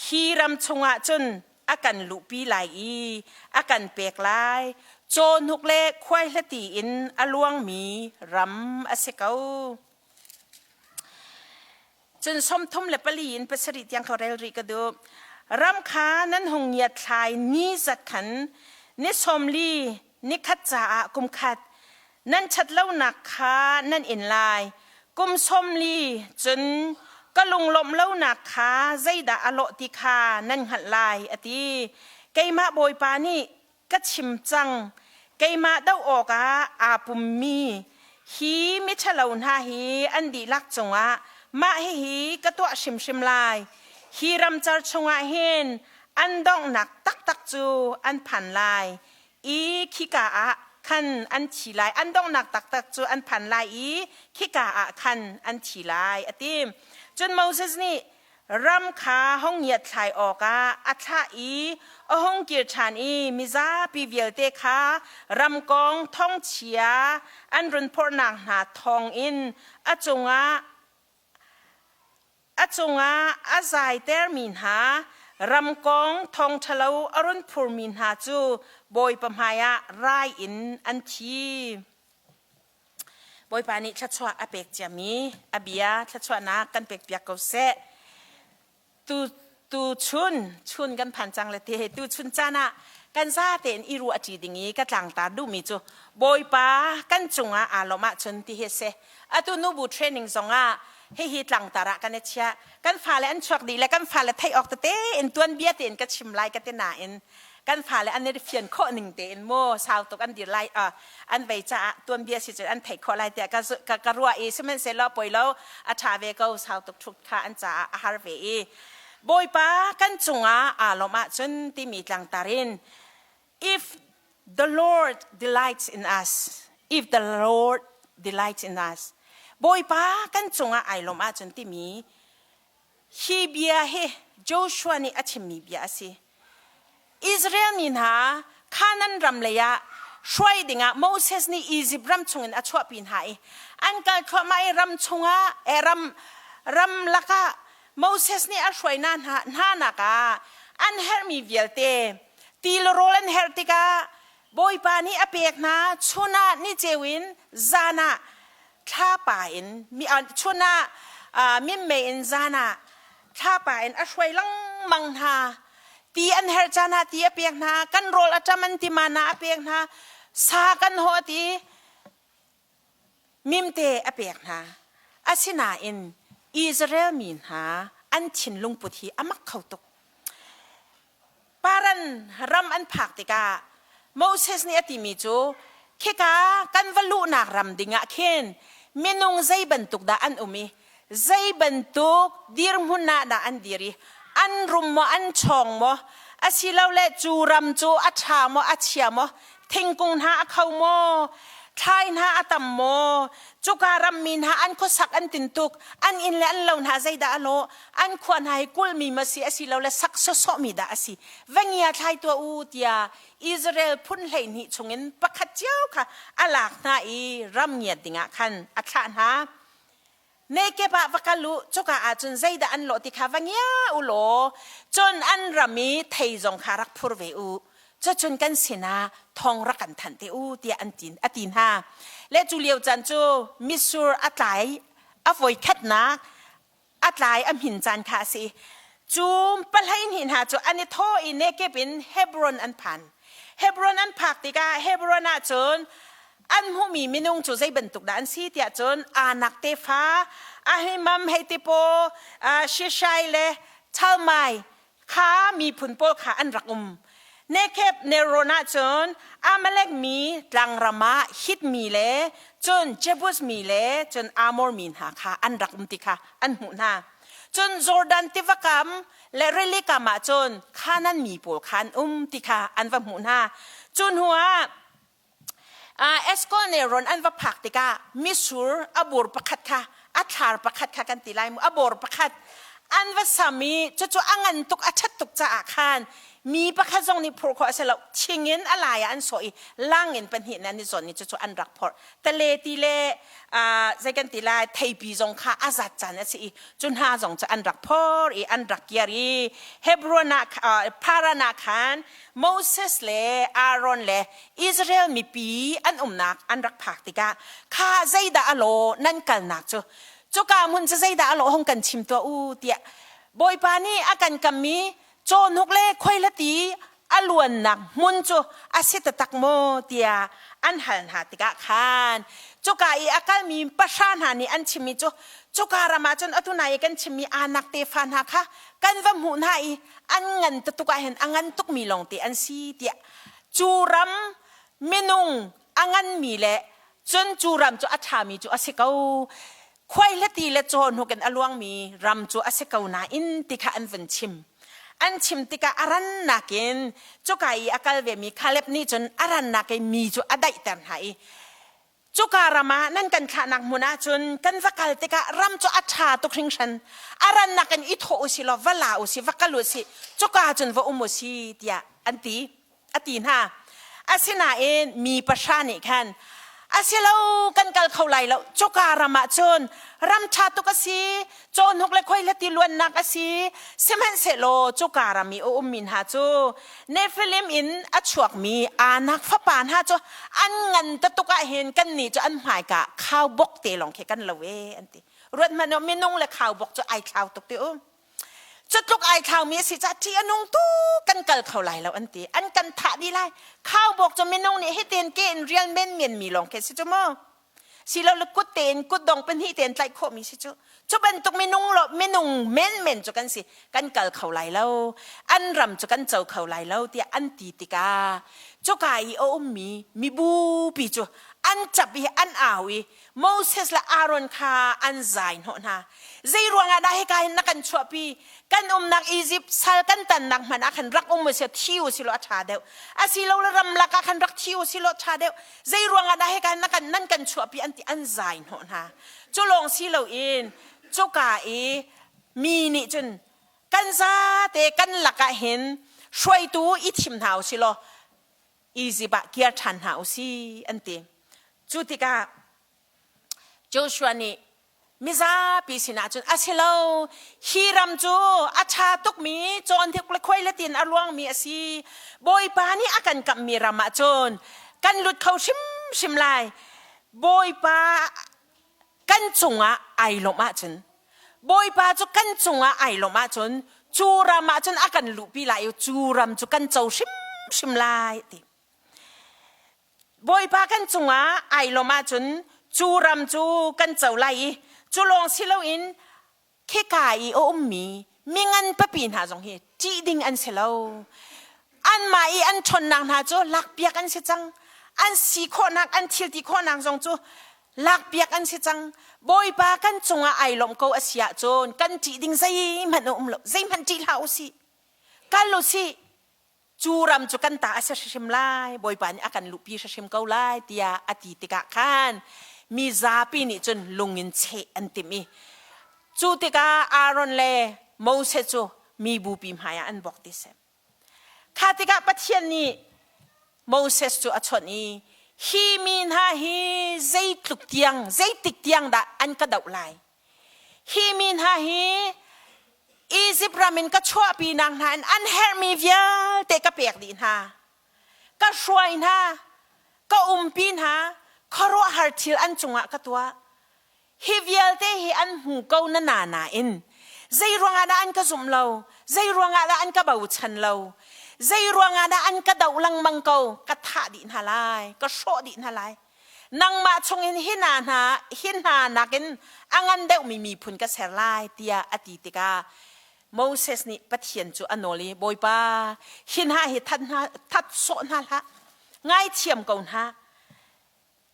hi ram chungah cun a kan luhpi lai i a kan pek lai. Cawhnuk le khuaihlati in a luangmi ram a si ko. Cun 34 in 7 tiang kha rel rih ka duh. Ram kha nan hung ngiatthlai ni zat khan ni 40 ni khat caah kum khat nan ṭhatlonak kha nan in lai. Kum 40 cun ka lunglawmh lonak kha zeidah a lawh ti kha nan hngalh lai, a ti. Keimah Bawipa nih ka chim cang. Keimah doh awkah aa pummi hi miṭhalo hna hi an dihlak cungah mah hihi ka tuah hrimhrim lai. Hi ramcar chungah hin an donghnak taktak cu an phan lai i khika ah khan an thi lai. An donghnak taktak cu an phan lai i khika ah khan an thi lai, a ti. Cun Moses nih ram kha hong ngiatthlai awkah a thlah i a hung kir ṭhan i mizapi vialte kha ram kong thawngchia an run phorhnak hna thawngin a cungah A cungah a zaitermi hna, ram kong thawng ṭhalo a run phurmi hna cu Bawipa hmaiah rai in an thi. Bawipa nih thluachuah a pek ciami a bia thluachuahnak kan pekpiak ko seh. Tu tu chun chun kan phan cang le te tu chun caan ah kan za tein i ruah ṭi ding i ka tlangtar duhmi cu Bawipa kan cungah aa lawmh ahcun ti hi a si. Atu nubu training zongah hihi tlangtar ah kan i chiah. Kan fale an chuak dih le kan fale theih awk tete in tuanbia tein ka chim lai ka ti nain kan fale an i fian khawh ning tein mu sau tuk an dir lai an vei caah tuanbia si cun an theih khawh lai tiah ka, ka ruah i sihmanhsehlaw poi lo a ṭha ve ko sau tuk ṭhut kha an caah a har ve i Bawipa kan cungah aa lawmh ahcun timi tlangtar in if the Lord delights in us if the Lord delights in us Bawipa kan cungah ai lawmh ahcun timi hi bia hi Joshua nih a chimmi bia a si Israel mi hna Canaan ram lei ah hruai dingah Moses nih Izipt ram chungin a chuahpi hna i an kal thluahmah i ram chungah eh, ram ram lakah Moses nih a hruai hna hna nak ah an herhmi vialte ti le rawl an herh tikah Bawipa nih a pek hna chun ah ni ceu in zan ah thlapa in mi chun ah minmei in zan ah thlapa in a hruai lengmang hna ti an herh caan ah ti a pek hna kan rawl a ṭam an ti mana a pek hna sa kan hawh ti mimte a pek hna asinain Israel mi hna an thinlung put hi a mak kho tuk Paran ram an phak tikah Moses nih a timi cu khika kan va luhnak ram dingah khin minung zei bantuk dah an um i zei bantuk dirhmun ah dah an dir i an rum maw an chawng maw asilole cu ram cu a ṭha maw a chia maw thingkung hna a kho maw thlai hna a tam maw cuka rammi hna an khuasak an tintuk an inn le an lo hna zeidah a lawh an khua hna hi kulhmi ma si asilole sak sawsawhmi dah a si va ngia thlai tuah u tiah Israel phun 12 chungin pakhat cio kha a lak hna i ram ngiat dingah khan a thlah hna Nekep ah va kal u cuka ah cun zeidah an lawh ti kha va ngia u law cun an ram i thei zong kha rak phur ve u cucun kan sinah thong rak kan thanh te u tiah an tin a ti hna le cu lio caan cu mitsur a tlai a voi khatnak a tlai a hmin caan kha a si cu pahlei hnih hna cu an i thawh i Nekep in Hebron an phan Hebron an phak tikah Hebron ah cun an hmuhmi minung cu zei bantuk dah an si tiah cun Anak tefa Ahimam hei ti paw Shishai le Talmai kha miphun pawl kha an rak um. Nekeb nelrawn ah cun Amalek mi tlangram ah Hit mi le cun Jebus mi le cun Amor mi hna kha an rak um ti kha an hmuh hna. Cun Jordan tiva kam le rili kam ah cun Canaan mi pawl kha an um ti kha an va hmuh hna. Cu hnu ah Eskol nelrawn an va phak tikah mitsur a bur pakhat kha a thlar pakhat kha kan ti lai mu a bor pakhat an va sam i cucu a ngan tuk a ṭhat tuk caah khan mi pakhat zong nih phurh khawh a si lo thing in a lai ah an sawh i lang in pahnih in an i zawn i cucu an rak phorh tale ti le zei kan ti lai theipi zong kha a zat caan a si i cu hna zong cu an rak phor i an rak kiar i Hebron ah Paran ah khan Moses le Aaron le Israel mipi an umnak an rak phak tikah kha zeidah a law nan kalnak cu cuka hmun cu zeidah a lawh hong kan chim tuah u tiah Bawipa nih a kan kammi cawhnuk le khuailati a luannak hmun cu a si taktak maw tiah an hal hna tikah khan cuka i a kalmi pahra hna nih an chimmi cu cuka ram ah cun atu nai i kan chimmi Anak tefa hna kha kan va hmuh hna i an ngan tuk ah hin a ngan tukmi lawngte an si tiah cu ram minung a nganmi le cun cu ram cu a ṭhami cu a si ko khuaihlati le cawhnuk in a luangmi ram cu a si ko nain ti kha an vun chim. An chim tikah a rannak in cuka i a kal vemi Caleb nih cun a rannak in mi cu a daihter hna i cuka ram ah nan kan thlahnak hmun ah cun kan va kal tikah ram cu a ṭha tuk hringhran. A rannak in i thawh u si law va la u si, va kal u si, cuka cun va um u si tiah an ti. A ti hna. Asinain mi pahra nih khan a si lo kan kal kho lai lo cuka ram ah cun ram ṭha tuk a si cawhnuk le khuaihlati luannak a si sihmanhsehlaw cuka ram i a ummi hna cu Nephilim in a chuakmi Anak fapa hna cu an ngan tatuk ah hin kannih cu an hmaika khaubawk te lawng khi kan lo e an ti. Ruat hmanh u minung le khaubawk cu ai thlau tuk ti u. Cutluk ai thlaumi a si caah ṭih a nung tu kan kal kho lai lo an ti. An kan thah dih lai. Khaubawk cu minung nih hitin ke in rial menmen mi lawng khi si cu mu. Silo le kut tein kutdong pahnih tein tlaih khawhmi si cu. Cu bantuk minung lo minung menmen cu kan si. Kan kal kho lai lo. An ram cu kan co kho lai lo tiah an ti tikah cuka i a ummi mibupi cu an cap i an au i Moses le Aaron kha an zai hnawh hna. Zei ruangah dah hika hin na kan chuahpi? Kan umnak Izipt sal kan tannak hmanh ah khan rak um usih thi usih law a ṭha deuh. Asilole ramlak ah khan rak thi usih law ṭha deuh. Zei ruangah dah hika hin na kan nan kan chuahpi an ti an zai hnawh hna. Cu lawng si loin cuka i mi nih cun kan zate kan lakah hin hruaitu i thim hna usih law Izipt ah kir ṭhan hna u si an ti. Cu tikah Joshua nih mizapi sinah cun a si lo hi ram cu a ṭha tukmi cawnthik le khuai le tin a luangmi a si Bawipa nih a kan kamhmi ram ah cun kan lut kho hrimhrim lai Bawipa kan cungah ai lawmh ahcun Bawipa cu kan cungah ai lawmh ahcun cu ram ah cun a kan luhpi lai i cu ram cu kan co hrimhrim lai ti. Bawipa kan cungah ai lawmh ahcun cu ram cu kan co lai i cu lawng si loin khika i a ummi mingan papi hna zong hi ṭih ding an si lo. Anmah i an ṭhawnnak hna cu lakpiak an si cang. An si khawhnak, an thil ti khawhnak zong cu lakpiak an si cang. Bawipa kan cungah ai lawmh ko a si ahcun kan ṭih ding zeihmanh a um lo. Zeihmanh ṭih hlah u sih. Kal u sih. Cu ram cu kan ta a si hrimhrim lai. Bawipa nih a kan luhpi hrimhrim ko lai tiah a ti tikah khan mi zapi nih cun lung in cheh an timh i cu tikah Aaron le Moses cu mi bupi hmaiah an bawk ti si. Kha tikah Pathian nih Moses cu a chawnh i hi mi hna hi zeitluk tiang zeitik tiang dah an ka doh lai Hi mi hna hi Izipt ram in ka chuahpinak hna in an herhmi vialte ka pek dih hna. Ka hruai hna, ka umpi hna, khuaruahhar thil an cungah ka tuah. Hi vialte hi an hmu ko na na nain zei ruangah dah an ka zumh lo? Zei ruangah dah an ka bochan lo? Zei ruangah dah an ka doh lengmang ko? Ka thah dih hna lai, ka hrawh dih hna lai. Nangmah chungin hi hna hna hi hna nakin a ngan deuhmi miphun ka ser lai tiah a ti tikah Moses nih Pathian cu a nawl i Bawipa hi hna hi that hna that sawh hna hlah ngaithiam ko hna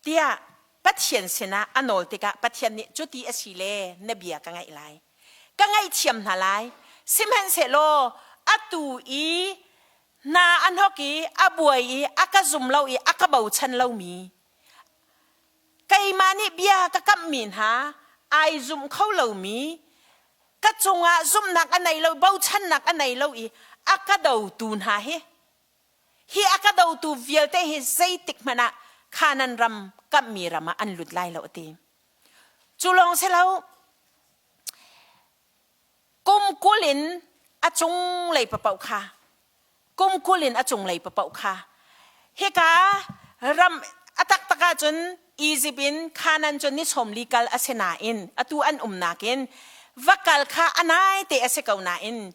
tiah Pathian sinah a nawl tikah Pathian nih cuti a si le na bia ka ngaih lai ka ngaihthiam hna lai sihmanhsehlaw atu i hna a hnok i a buai i a ka zum lo i a ka bochan lomi keimah nih bia ka kamhmi hna ai zum kho lomi ka cungah zumhnak a nei lo bochannak a nei lo i a ka dotu hna hi hi a ka dotu vialte hi zeitik hmanh ah Kanan ram kamhmi ram ah an lut lai lo a ti cu lawng si lo Kum 20 in a cunglei papaoh kha kum 20 in a cunglei papaoh kha hika ram a taktak ahcun Egypt in Canaan cu ni 40 kal a si nain atu an umnak in va kal kha a nai te a si ko nain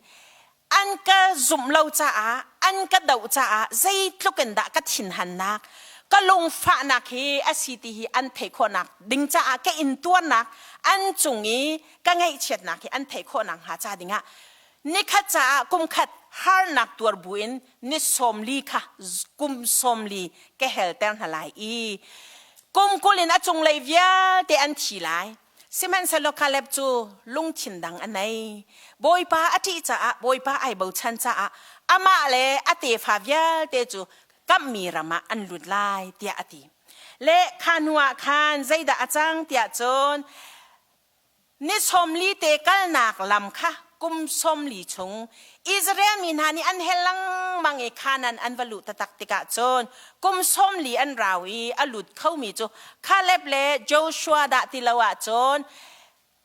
an ka zumh lo caah an ka doh caah zeitluk in dah ka thinhannak ka lungfahnak hi a si ti hi an theih khawhnak ding caah ka intuarnak an cung i ka ngaihchiatnak hi an theih khawh nakhnga ca dingah nikhat caah kum khat harnak tuar buin ni 40 kha kum 40 ka helter hna lai i kum 20 in a cunglei vialte an thi lai. Sihmanhsehlaw Caleb cu lungthin dang a nei. Bawipa a ṭih caah, Bawipa ai bochan caah amah le a tefa vialte cu kamhmi ram ah an lut lai tiah a ti. Le kha hnu ah khan zeidah a cang tiah cun Ni 40 te kalnak lam kha kum 40 chung Israel mi hna nih an hel lengmang i Kanaan an va luh taktak tikah cun kum 40 an rau i a lut khomi cu Caleb le Joshua dah ti lo ahcun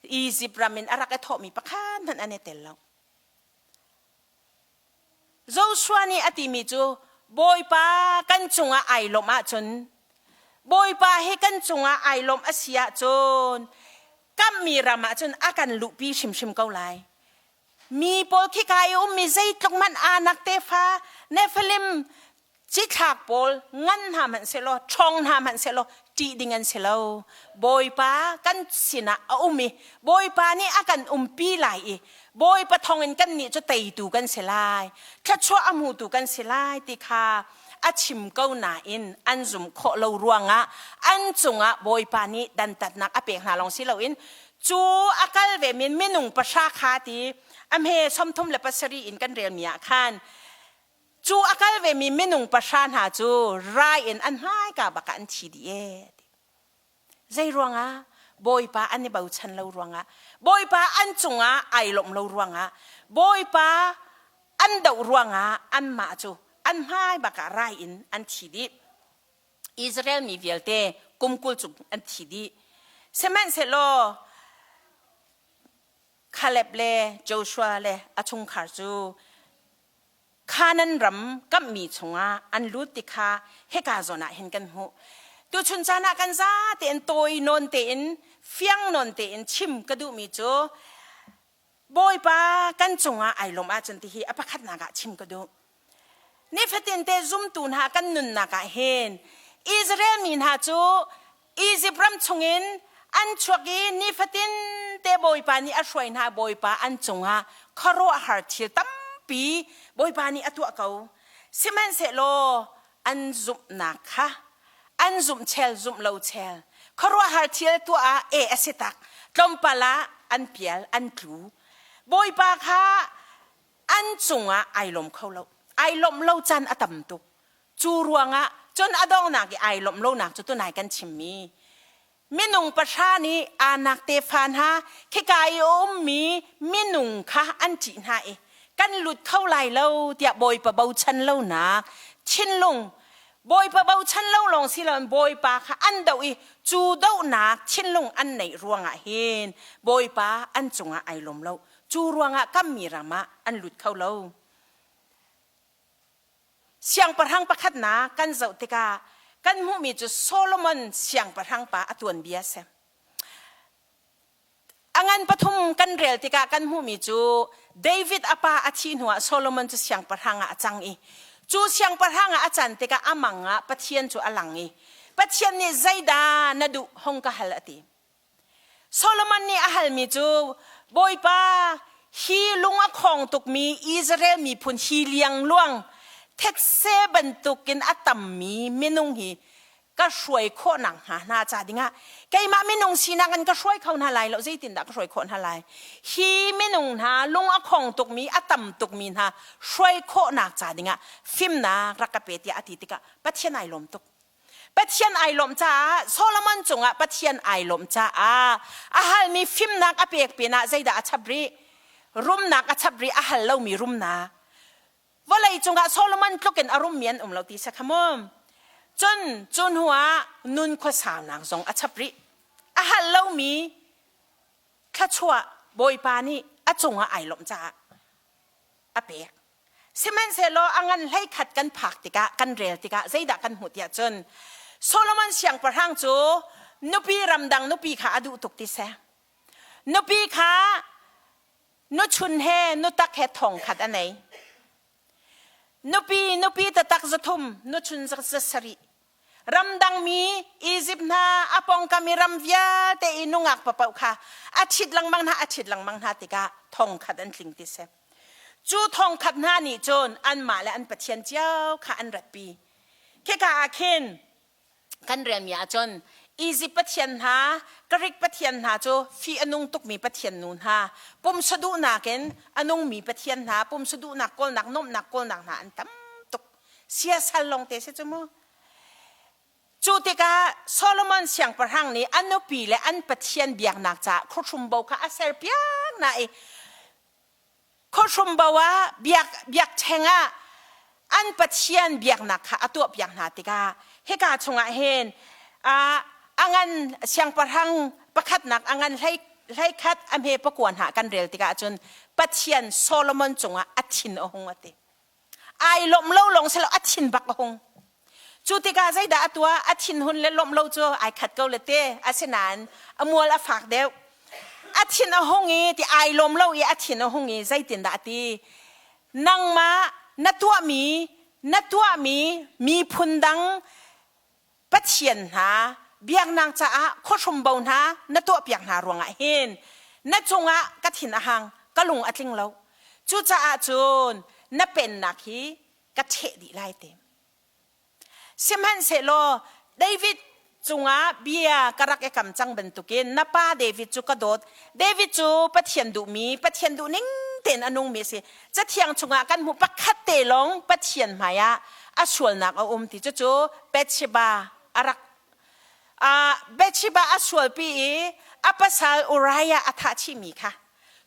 Izipt ram in a rak i thawhmi pakhat hmanh an i tel lo. Joshua nih a timi cu Bawipa kan cungah ai lawmh ahcun Bawipa hi kan cungah ai lawmh a si ahcun kamhmi ram ahcun a kan luhpi hrimhrim ko lai. Mi pawl khika i ummi zeitluk hmanh Anak tefa Nephilim cithlak pawl ngan hna hmanh sehlaw ṭhawng hna hmanh sehlaw ṭih ding an si lo. Bawipa kan sinah a um i Bawipa nih a kan umpi lai i Bawipa thawngin kannih cu teitu kan si lai, thluachuah a hmutu kan si lai ti kha a chim ko nain an zumh khawh lo ruangah an cungah Bawipa nih dantatnak a pek hna lawng si loin cu a kal ve min minung pahra kha ti a hme 37 in kan relmi ah khan Cu a kal vemi minung pahra hna cu rai in an hmaika bak ah an thi dih ee. Zei ruangah? Bawipa an i bochan lo ruangah, Bawipa an cungah ai lawmh lo ruangah, Bawipa an doh ruangah anmah cu an hmai bak ah rai in an thi dih. Israel mi vialte kum 20 cung an thi dih. Sihmanhsehlaw Caleb le Joshua le a chungkhar cu Kanaan ram kamhmi chungah an lut ti kha hika zawn ah hin kan hmuh. Tuchun caan ah kan za tein tawi nawn tein fiang nawn tein chim ka duhmi cu Bawipa kan cungah ai lawm ahcun ti hi a pakhatnak ah chim ka duh. Nifatin te zumtu hna kan nunnak ah hin Israel mi hna cu Izipt ram chungin an chuak i nifatin te Bawipa nih a hruai hna. Bawipa an cungah khuaruahhar thil tampi Bawipa nih a tuah ko. Sihmanhsehlaw an zumhnak kha an zumh chel zumh lo chel khuaruahhar thil tuah ah e a si tak tlawmpal ah an pial an tlu. Bawipa kha an cungah ai lawm kho lo. Ai lawmh lo caan a tam tuk. Cu ruangah cun a donghnak i ai lawmh lonak cu tunai kan chimmi minung pahra nih Anak tefa hna khika i a ummi minung kha an ṭih hna i kan lut kho lai lo tiah Bawipa bochan lonak thinlung Bawipa bochan lo lawng si loin Bawipa kha an doh i cu dohnak thinlung an neih ruangah hin Bawipa an cungah ai lawm lo. Cu ruangah kammi ram ah an lut kho lo. Siangpahrang pakhatnak kan zoh tikah kan hmuhmi cu Solomon siangpahrang pa a tuanbia a si. A ngan pathum kan rel tikah kan hmuhmi cu David a pa a thih hnuah Solomon cu siangpahrang ah a cang i cu siangpahrang ah a can tikah a mang ah Pathian cu a lang i Pathian nih zeidah na duh hong ka hal a ti. Solomon nih a halmi cu Bawipa hi lung a khong tukmi Israel miphun hi liangluang thetse bantukin a tammi minung hi ka hruai khawh nakhnga hna ca dingah keimah minung sinak in ka hruai kho hna lai lo zeitindah ka hruai khawh hna lai hi minung hna lung a khong tukmi a tam tukmi hna hruai khawhnak ca dingah fimnak rak ka pe tiah a ti tikah Pathian ai lawm tuk Pathian ai lawmh caah Solomon cungah Pathian ai lawmh caah a halmi fimnak a pek pinah zeidah a chap rih? Rumnak a chap rih a hal lomi rumnak. Vawlei cungah Solomon tluk in a rummi an um lo ti sa kha mu. Cun cu hnu ah nun khuasaunak zong a chap rih. A hal lomi thluachuah Bawipa nih a cungah ai lawmh caah a pek. Sihmanhsehlaw a ngan 11 kan phak tikah kan rel tikah zeidah kan hmuh tiah cun Solomon siangpahrang cu nupi ramdang nupi kha a duh tuk ti seh. Nupi kha nuchun he nutak he thong khat a nei. Nupi nupi tatak 300 nuchun 700 ramdangmi Izipt hna a pawngkam i ram vialte i nungak papaoh kha a ṭhit lengmang hna a ṭhit lengmang hna tikah thong khat an tling ti si. Cu thong khat hna nih cun anmah le an pathian cio kha an ratpi. Khika ah khin kan relmi ahcun Izipt pathian hna, Greek pathian hna cu fih a nung tukmi pathian nu hna, pumsa duhnak in a nungmi pathian hna, pumsa duhnak kawlnak, nuamhnak kawlnak hna an tam tuk. Siasal lawngte si cu mu. Cu tikah Solomon siangpahrang nih a nupi le an pathian biaknak caah khuahrum bo kha a serpiak hna i khuahrum bo ah biak biakṭheng ah an pathian biaknak kha a tuahpiak hna tikah hika chungah hin a ngan siangpahrang pakhatnak a ngan hlei hleikhat a hme pakua hna kan rel tikah cun pathian Solomon cungah a thin a hung a ti ai lawmh lo lawng silo a thin bak a hung cu tikah zeidah a tuah a thinhun le lawmh lo cu ai khat ko le te asinain a mual a fak deuh a thin a hung i ti ai lawm lo i a thin a hung i zeitindah a ti nangmah na tuahmi na tuahmi miphun dang Pathian hna biaknak caah khuahrumbo hna na tuahpiak hna ruangah hin na cungah ka thin a hang ka lung a tling lo cucaah cun na pennak hi ka ṭheh dih lai te sihmanhsehlaw David cungah bia ka rak i kam cang bantukin na pa David cu ka dawt David cu Pathian duhmi Pathian duh ning tein a nungmi a si Cathiang chungah kan hmuh pakhat te lawng Pathian hmaiah a sualnak a um ti cucu Bathsheba a rak uh, Bathsheba a sualpi i a pasal Uriah a thah chihmi kha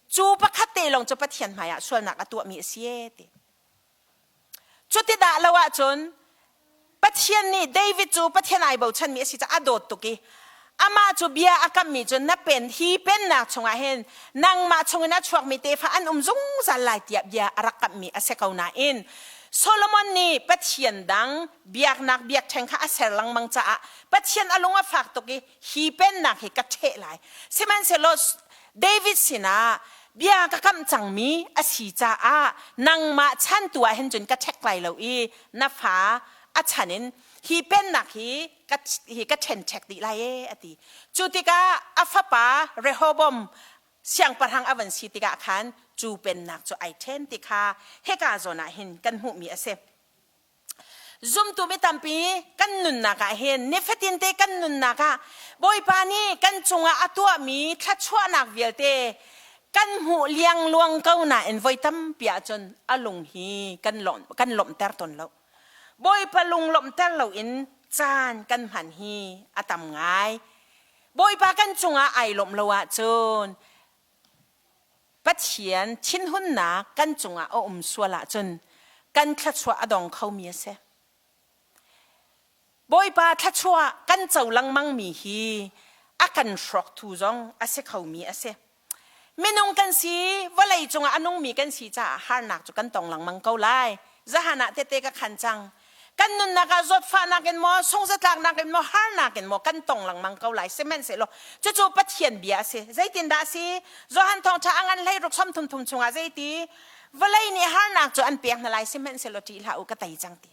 cu pakhat te lawng cu Pathian hmaiah sualnak a tuahmi a si e ti. Cuti dah lo ahcun Pathian nih David cu Pathian ai bochanmi a si caah a dawt tuk i amah cu bia a kammi cu na pen hi pennak chungah hin nangmah chungin a chuakmi tefa an um zungzal lai tiah bia a rak kamhmi a si ko nain Solomon nih Pathian dang biaknak biakṭheng kha a ser lengmang caah Pathian a lung a fak tuk i hi pennak hi ka ṭheh lai sihmanhsehlaw David sinah bia ka kamh cangmi a si caah nangmah chantu ah hin cun ka ṭhek lai lo i na fa a chan in hi pennak hi ka hi ka ṭhenṭhek dih lai e a ti. Cu tikah a fapa Rehoboam siangpahrang a van si tikah khan cu pennak cu ai ṭhen ti kha hika zawn ah hin kan hmuhmi a si. Zumtu mi tampi kan nunnak ah hin nifatin te kan nunnak ah Bawipa nih kan cungah a tuahmi thluachuahnak vialte kan hmuh liangluang ko nain voi tampi ahcun a lung hi kan lawm kan lawmhter tawn lo. Bawipa lung lawmhter loin caan kan hman hi a tam ngai. Bawipa kan cungah ai lawmh lo ahcun Pathian thinhunnak kan cungah a um sual ahcun kan thluachuah a dong khomi a si. Bawipa thluachuah kan co lengmangmi hi a kan hrawktu zong a si khomi a si. Minung kan si, vawlei cungah a nungmi kan si caah harnak cu kan tong lengmang ko lai. Zahan ah tete ka khan cang. Kan nunnak ah zawtfahnak in maw, sungzatlaknak in maw, harnak in maw kan tong lengmang ko lai. Sihmanhsehlaw cucu Pathian bia a si. Zeitindah a si? Johan thawngṭha a ngan hlei ruk som thum thum chungah zeiti? Vawlei nih harnak cu an pek hna lai, sihmanhsehlaw ṭih hlah u, ka tei cang ti.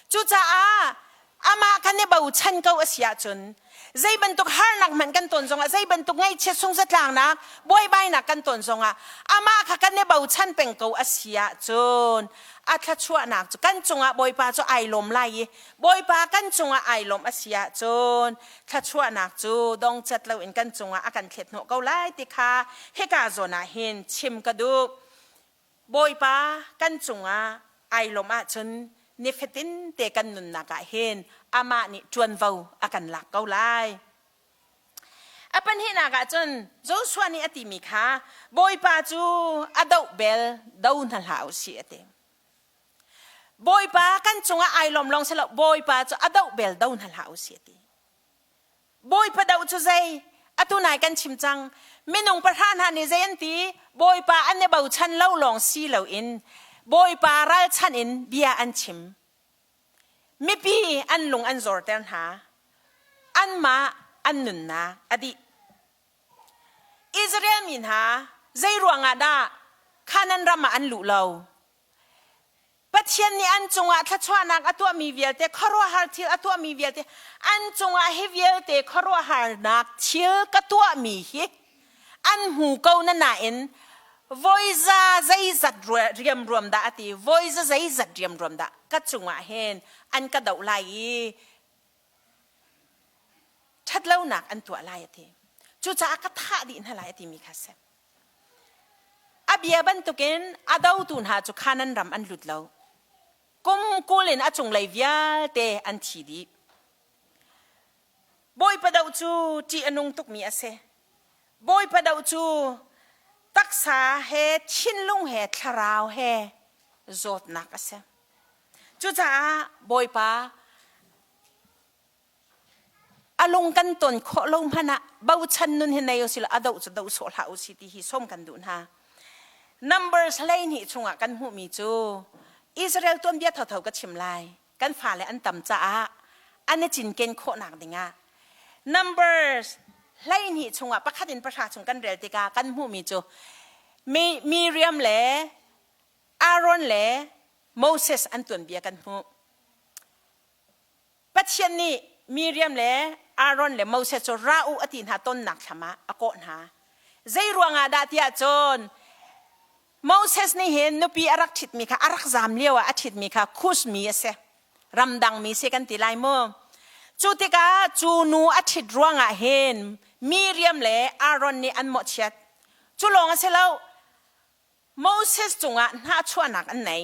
Cucaah amah kan i bochan ko a si ahcun zei bantuk harnak hmanh kan ton zongah zei bantuk ngaihchiat sungzatlaknak buaibainak kan ton zongah amah kha kan i bochan peng ko a si ahcun a thluachuahnak cu kan cungah Bawipa cu ai lawm lai i Bawipa kan cungah ai lawm a si ahcun thluachuahnak cu dongcat loin kan cungah a kan thlet hnawh ko lai ti kha hika zawn ah hin chim ka duh. Bawipa kan cungah ai lawmh ahcun nifatin te kan nunnak ah hin amah nih ṭuanvo a kan lak ko lai. A pahnihnak ah cun Joshua nih a timi kha Bawipa cu a doh bel do hna hlah u sih a ti. Bawipa kan cungah ai lawm lawng si lo Bawipa cu a doh bel do hna hlah u sih a ti. Bawipa doh cu zei? Atu nai kan chim cang. Minung pahra hna nih zei an ti? Bawipa an i bochan lo lawng si loin Bawipa ralchanh in bia an chim. Mipi an lung an zorter hna. Anmah an nunnak a dih. Israel mi hna zei ruangah dah Canaan ram ah an luh lo? Pathian nih an cungah thluachuahnak a tuahmi vialte, khuaruahhar thil a tuahmi vialte, an cungah hi vialte khuaruahharnak thil ka tuahmi hi an hmu ko na nain voiza zeizat riamruam dah a ti voiza zeizat riamruam dah ka cungah hin an ka doh lai i. Ṭhatlonak an tuah lai a ti. Cucaah ka thah dih hna lai a timi kha a si. A bia bantukin a dotu hna cu Kanaan ram an lut lo. Kum 20 in a cunglei vialte an thi dih. Bawipa doh cu ṭih a nung tukmi a si. Bawipa doh cu taksa he thinlung he thlarau he zawtnak a si. Cucaah Bawipa a lung kan ton khawh lo hmanh ah bochan nun hi nei usih law a doh cu doh sawh hlah usih ti hi sawm kan duh hna. Numbers 12 chungah kan hmuhmi cu Israel tuanbia thotho ka chim lai. Kan fale an tam caah an i cinken khawhnak dingah Numbers 12 chungah pakhat in pahra chung kan rel tikah kan hmuhmi cu Miriam le Aaron le Moses an tuanbia kan hmuh. Pathian nih Miriam le Aaron le Moses cu ra u a ti hna tonnak thlam ah a kawh hna. Zei ruangah dah tiah cun Moses nih hin nupi a rak ṭhitmi kha a rak zaam lio ah a ṭhitmi kha Kush mi a si. Ramdang mi si kan ti lai mu. Cu tikah cu nu a ṭhit ruangah hin Miriam le Aaron nih an mawhchiat. Cu lawng a si lo. Moses cungah hnahchuahnak an nei.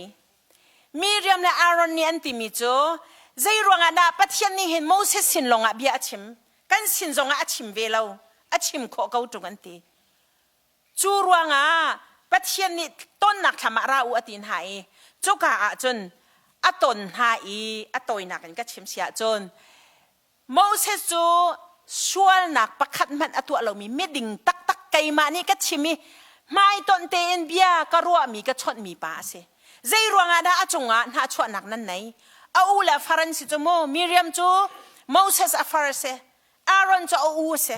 Miriam le Aaron nih an timi cu zei ruangah dah Pathian nih hin Moses sin lawngah bia a chim, kan sin zongah a chim ve lo, a chim khawh ko ṭung an ti. Cu ruangah Pathian nih tonnak thlam ah ra u a ti hna i cuka ah cun a ton hna i a tawinak in ka chim si ahcun Moses cu sualnak pakhat hmanh a tuah lomi miding taktak keimah nih ka chim i hmaitonh tein bia ka ruahmi ka chawnhmi pa a si. Zei ruangah dah a cungah hnahchuahnak nan nei? A u le a far an si cu mu. Miriam cu Moses a far a si. Aaron cu a u a si.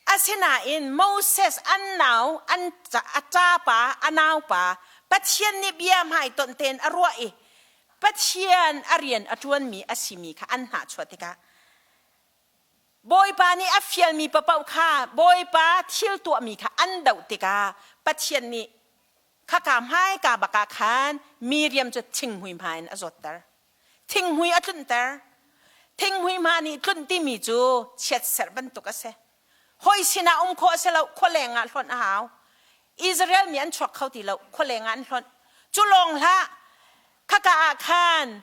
Asinain Moses an nau, an a ṭapa, a naupa Pathian nih bia hmaitonh tein a ruah i Pathian a rian a ṭuanmi a simi kha an hnahchuah tikah Bawipa nih a fialmi papaoh kha Bawipa thil tuahmi kha an doh tikah Pathian nih khaka hmaika bak ah khan Miriam cu thinghmui hma in a zawtter. Thinghmui a tlunhter. Thinghmui hma nih tlunh timi cu chiatserh bantuk a si. Hawi sinah um khawh a si lo, khualeng ah hlonh a hau. Israel mi an chuak kho ti lo, khualeng ah an hlonh. Cu lawng hlah, khaka ah khan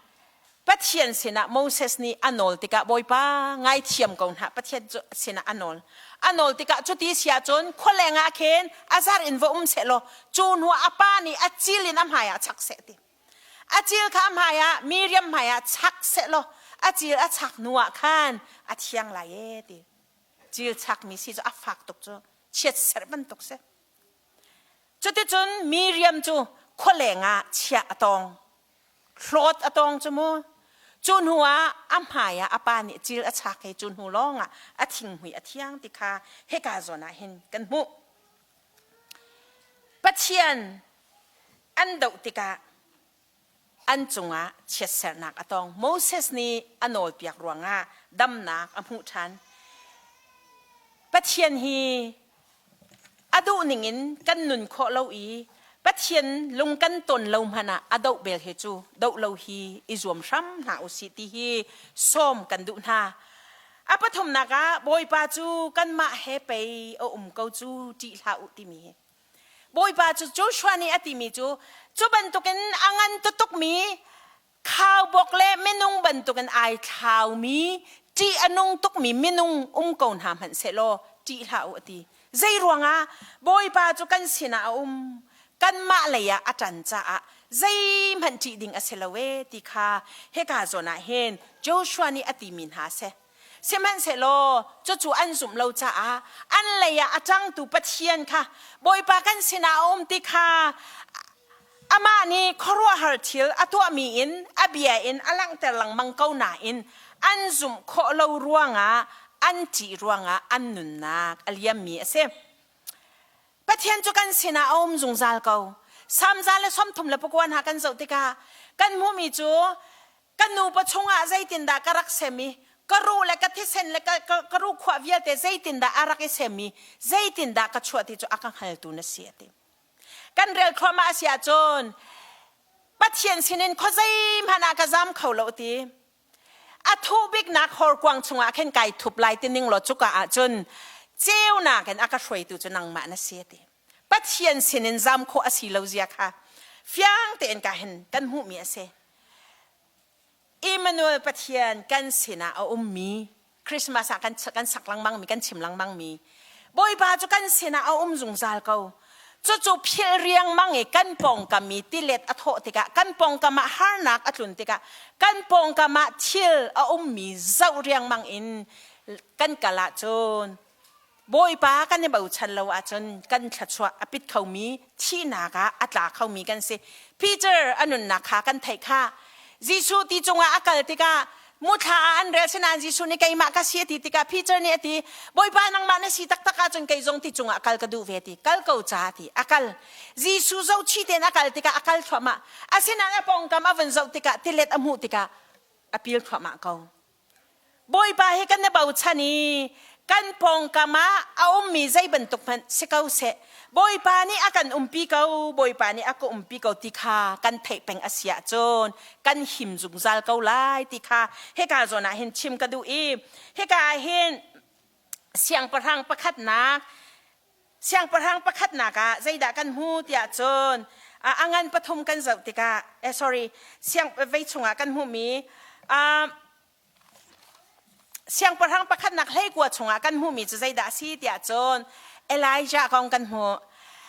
Pathian sinah Moses nih a nawl tikah Bawipa ngaithiam ko hna Pathian sinah a nawl. A nawl tikah cuti si ahcun khualeng ah khin a zar in va um seh law cu hnu ah a pa nih a cil in a hmai ah chak seh ti. A cil kha a hmaiah Miriam hmaiah chak sehlaw a cil a chak hnu ah khan a thiang lai ee ti. Cil chakmi si cu a fak tuk cu chiatserh bantuk si. Cuticun Miriam cu khualeng ah chiah a tong. Hlawt a tong cu mu. Cu hnu ah a hmai ah a pa nih cil a chak i cu hnu lawng ah a thinghmui a thiang ti kha hika zawn ah hin kan hmuh. Pathian an doh tikah an cungah chiatsernak a tong. Moses nih a nawlpiak ruangah damnak a hmuh ṭhan. Pathian hi a duh ningin kan nun khawh lo i Pathian lung kan ton lo hmanh ah a doh bel hi cu doh lo hi i zuam hram hna usih ti hi sawm kan duh hna. A pathumnak ah Bawipa cu kanmah he pei a um ko cu ṭih hlah u timi hi. Bawipa cu Joshua nih a timi cu cu bantukin a ngan tukmi khaubawk le minung bantukin ai thlaumi ṭih a nung tukmi minung um ko hna hmanh sehlaw ṭih hlah u a ti. Zei ruangah Bawipa cu kan sinah a um kanmah lei ah a ṭan caah zeihmanh ṭih ding a si lo ee ti kha hika zawn ah hin Joshua nih a timi hna a si. Sihmanhsehlaw cucu an zumh lo caah an lei ah a ṭangtu Pathian kha Bawipa kan sinah a um ti kha amah nih khuaruahhar thil a tuahmi in a bia in a langhter lengmang ko nain an zumh khawh lo ruangah an ṭih ruangah an nunnak a liammi a si. Pathian cu kan sinah a um zungzal ko. Salm 139 hna kan zoh tikah kan hmuhmi cu Ka nupa chungah zeitindah ka rak sem i ka ruh le ka thisen le ka, ka, ka ruhkhuah vialte zeitindah a rak i sem i zeitindah ka chuah ti cu a ka hngaltu na si a ti. Kan rel thluahmah a si ahcun Pathian sinin khuazei hmanh ah ka zam kho lo ti. A thuh biknak horkuang chungah khin kai thup lai ti ning law cuka ah cun ceunak in a ka hruaitu cu nangmah na si a ti. Pathian sinin zam khawh a si lo zia kha fiang tein ka hin kan hmuhmi a si. Emmanuel Pathian kan sinah a ummi Christmas ah kan kan sak lengmang mi kan chim lengmang mi Bawipa cu kan sinah a um zungzal ko. Cucu philh riangmang i kan pawngkam i tilet a thawh tikah kan pawngkam ah harnak a tlun tikah kan pawngkam ah thil a ummi zoh riangmang in kan kal ahcun Bawipa kan i bochan lo ahcun kan thluachuah a pit khomi thihnak ah a tla khomi kan si. Peter a nunnak kha kan theih kha. Jesuh ti cungah a kal tikah muthla ah an rel sinain Jesuh nih keimah ka si a ti tikah Peter nih a ti Bawipa nangmah na si taktak ahcun kei zong ti cungah kal ka duh ve ti kal ko ca ti a kal. Jesuh zohchih tein a kal tikah a kal thluahmah. Asinain a pawngkam a vun zoh tikah tilet a hmuh tikah a pil thluahmah ko. Bawipa hi kan i bochan i kan pawngkam ah a ummi zei bantuk hmanh si ko seh Bawipa nih a kan umpi ko Bawipa nih a ka umpi ko ti kha kan theih peng a si ahcun kan him zungzal ko lai ti kha hika zawn ah hin chim ka duh i hika ah hin siangpahrang pakhatnak Siangpahrang pakhatnak ah zeidah kan hmu tiah cun a ngan pathum kan zoh tikah eh sorry siang vei chungah kan hmuhmi siangpahrang pakhatnak hleikua chungah kan hmuhmi cu zeidah a si tiah cun Elijah kong kan hmuh.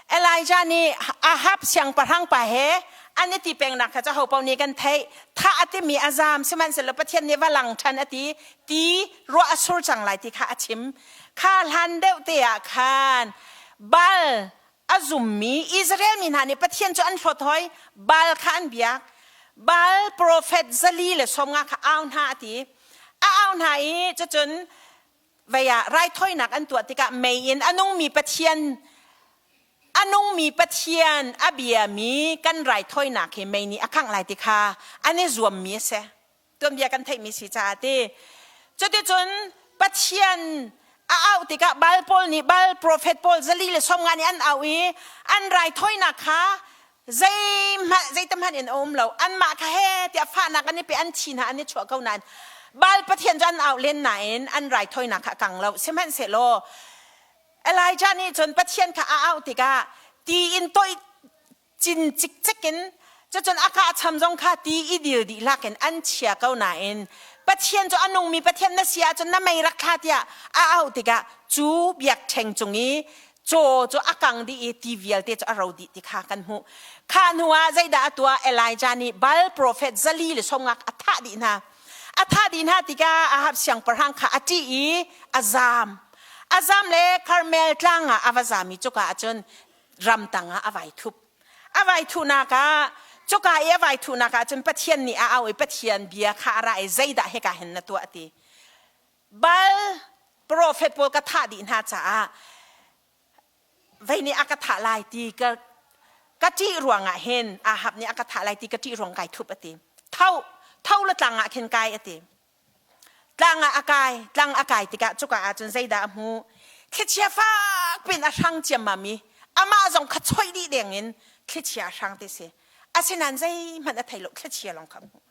Elijah nih Ahab siangpahrang pa he an i ti pengnak kha cu ho paoh nih kan theih. Thah a timi a zam sihmanhsehlaw Pathian nih va lang ṭhan a ti ti ruah a sur cang lai ti kha a chim. Kha hlan deuh te ah khan Baal a zummi Israel mi hna nih Pathian cu an hlawt hoi. Baal kha an biak. Baal profet 150 kha au hna a ti. A au hna i cucun vei ah raithawinak an tuah tikah mei in a nungmi Pathian a nungmi Pathian a biami kan raithawinak hi mei nih a khangh lai ti kha an i zuammi a si. Tuanbia kan theihmi si caah ti. Cuticun Pathian a auh tikah Baal pawl nih Baal profet pawl 150 nih an auh i an raithawinak kha zeihmanh zeitamhmanh in a um lo anmah kha he tiah fahnak an i pe an thi hna an i chuah ko nain Baal pathian cu an auh len nain an raithawinak kha a kang lo sihmanhsehlaw Elijah nih cun Pathian kha a auh tikah ti in toih cin cikcek in cucun a kahcham zong kha ti i dil dihlak in an chia ko nain Pathian cu a nungmi Pathian na si ahcun na mei rak thla tiah a auh tikah cu biakṭheng cung i caw cu a kang dih i ti vialte cu a ro dih ti kha kan hmuh. Kha hnu ah zeidah a tuah? Elijah nih Baal profet 150 a thah dih hna. A thah dih hna tikah Ahab siangpahrang kha a ṭih i a zaam. A zaam le Karmel tlang ah a va zaam i cuka ah cun ramtang ah a vai thup. A vai thuhnak ah cuka i a vai thuhnak ah cun Pathian nih a auh i Pathian bia kha a ra i zeidah hika hin na tuah ti. Baal profet pawl ka thah dih hna caah vei nih a ka thah lai ti ka ka ṭih ruangah hin Ahab nih a ka thah lai ti ka ṭih ruang kai thup a ti. Tho tho le tlang ah khin kai a ti. Tlang ah a kai, tlang a kai tikah cuka ah cun zeidah a hmuh? Thlichia fak pin a hrang ciammam i amah zong kha choih dih deng in thlichia a hrang ti si. Asinain zeihmanh a thei lo, thlichia lawng kha a hmuh.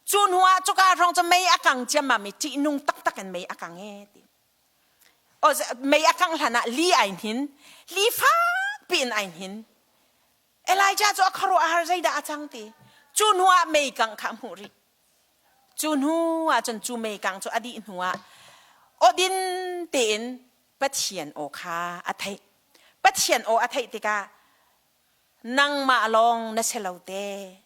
Cu hnu ah cuka hrawng cu mei a kang ciammam i ṭihnung taktak in mei a kang e ti. O mei a kangh hlan ah li ai hnin, li fakpi in ai hnin. Elijah cu a khuaruah a har zeidah a cang ti. Cu hnu ah mei kangh kha a hmuh rih. Cu hnu ah cun cu mei kang cu a dih hnu ah awdin tein Pathian aw kha a theih. Pathian aw a theih tikah nangmah lawng na si lo te.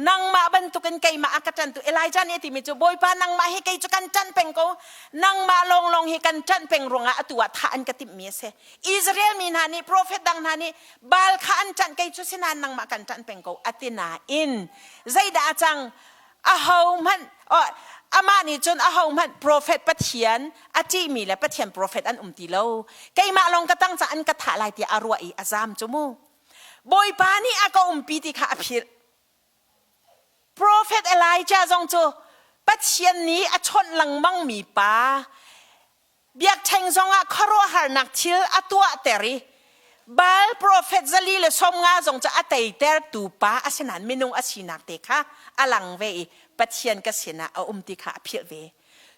Nangmah bantukin keimah a ka ṭantu Elijah nih a timi cu Bawipa nangmah hi kei cu kan ṭanh peng ko nangmah lawnglawng hi kan ṭanh peng ruangah atu ah thah an ka timhmi a si Israel mi hna nih profet dang hna nih Baal kha an ṭanh kei cu sinain nangmah kan ṭanh peng ko a ti nain zeidah a cang ahohmanh amah nih cun ahohmanh profet Pathian a ṭihmi le Pathian profet an um ti lo keimah lawng ka tang caah an ka thah lai tiah a ruah i a zaam cu mu Bawipa nih a ka umpi ti kha a philh. Profet Elijah zong cu Pathian nih a chawnh lengmangmi pa biakṭheng zongah khuaruahharnak thil a tuahter i Baal profet zali le 50 zong cu a teitertu pa asinain minung a sinak te kha a lang ve i Pathian ka sinah a um ti kha a philh ve.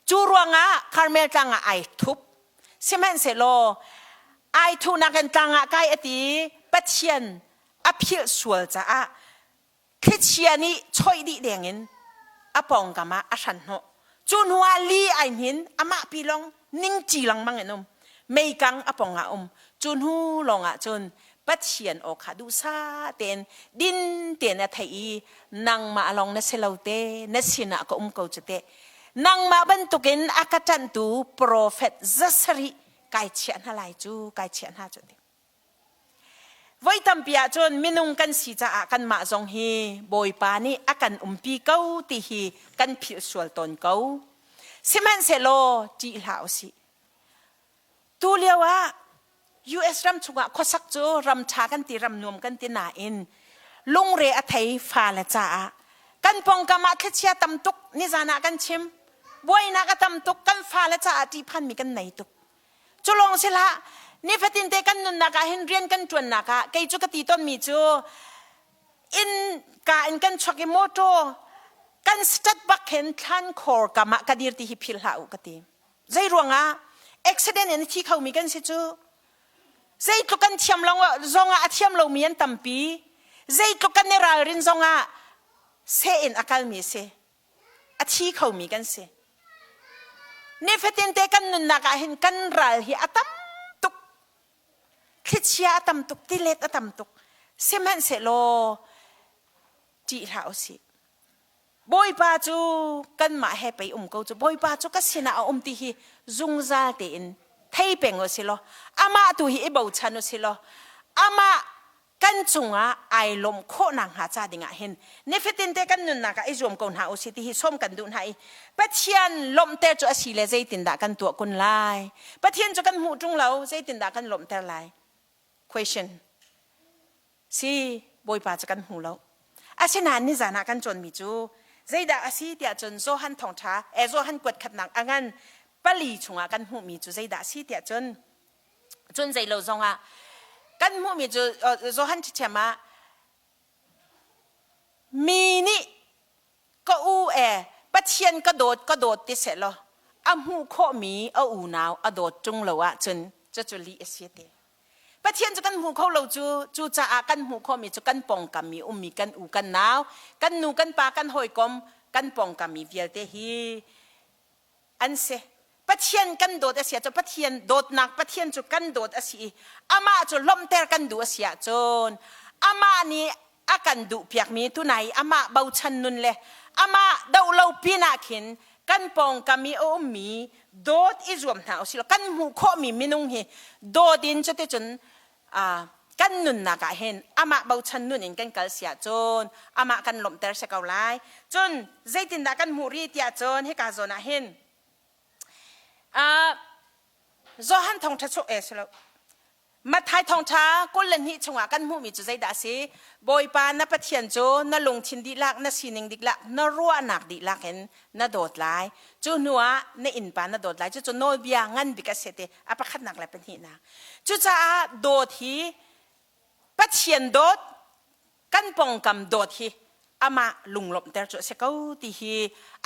Cu ruangah Karmel tlang ah ai thup. Sihmanhsehlaw ai thuhnak in tlang ah kai a ti Pathian a philh sual caah thlichia nih choih dih dengin a pawngkam ah a hran hnawh. Cu hnu ah li ai hnin amah pi lawng ningci lengmang in um. Meikang a pong ah um. Cu hnu lawng ah cun Pathian aw kha duhsah tein din tein a theih i nangmah lawng na si lo te na sinah ka um ko cu teh. Nangmah bantukin a ka ṭanhtu profet 700 kai chiah hna lai cu kai chiah hna cu ti. Voi tampi ahcun minung kan si caah kanmah zong hi Bawipa nih a kan umpi ko ti hi kan philh sual tawn ko. Sihmanhsehlaw ṭih hlah usih. Tu lio ah US ram chungah khuasak cu ram ṭha kan ti ram nuam kan ti nain lungre a thei fale caah kan pawngkam ah thlichia tam tuk nizan ah kan chim buainak a tam tuk kan fale caah ṭihphanmi kan nei tuk. Cu lawng si hlah, nifatin te kan nunnak ah hin rian kan ṭuannak ah kei cu ka ti tawnmi cu inn ka in kan chuak i motor kan start bak hin thlan khor kam ah ka dir ti hi philh hlah u ka ti. Zei ruangah accident in a thi khomi kan si cu. Zeitluk kan thiam lo zongah a thiam lomi an tampi. Zeitluk kan i ralrin zongah seh in a kalmi a si. A thi khomi kan si. Nifatin te kan nunnak ah hin kan ral hi a tam tuk. Thlichia a tam tuk, tilet a tam tuk. Sihmanhsehlaw ṭih hlah usih. Bawipa cu kanmah he pei um ko cu. Bawipa cu ka sinah a um ti hi zungzal tein thei peng u si law, amah tu hi i bochan u si law, amah kan cungah ai lawmh khawh nakhnga ca dingah hin nifatin te kan nunnak ah i zuam ko hna usih ti hi sawm kan duh hna i Pathian lawmhter cu a si le zeitindah kan tuah kun lai? Pathian cu kan hmuh ṭung lo, zeitindah kan lawmhter lai? Question. Si, Bawipa cu kan hmu lo. Asinain nizan ah kan cawnmi cu zeidah a si tiah cun Johan thawngṭha, eh Johan kuat khatnak a ngan pali chungah kan hmuhmi cu zeidah a si tiah cun cun zeilo zongah kan hmuhmi cu Johan ṭhiṭhiam ah mi nih ka u e Pathian ka dawt ka dawt ti sehlaw a hmuh khawhmi a unau a dawt ṭung lo ahcun cucu lih a si ti. Pathian cu kan hmu kho lo cu cucaah kan hmuh khawhmi cu kan pawngkam i ummi kan u kan nau kan nu kan pa kan hawikom kan pawngkam i vialte hi an si. Pathian kan dawt a si ahcun Pathian dawtnak Pathian cu kan dawt a si i amah cu lawmhter kan duh a si ahcun amah nih a kan duhpiakmi tunai amah bochan nun le amah doh lo pinah khin kan pawngkam i a ummi dawt i zuam hna usih kan hmuh khawhmi minung hi dawt in cuticun kan nunnak ah hin amah bochan nun in kan kal si ahcun amah kan lawmhter si ko lai. Cun zeitindah kan hmuh rih tiah cun hika zawn ah hin Johan thawngṭha chung eh si lo Matthai thawngṭha 22 chungah kan hmuhmi cu zeidah a si? Bawipa na Pathian cu na lungthin dihlak, na sining dihlak, na ruahnak dihlak in na dawt lai. Cu hnuah na innpa na dawt lai. Cucu nawlbia ngan bik a si ti a pakhatnak le pahnihnak. Cucaah dawt hi Pathian dawt, kan pawngkam dawt hi amah lunglawmhter cu a si ko ti hi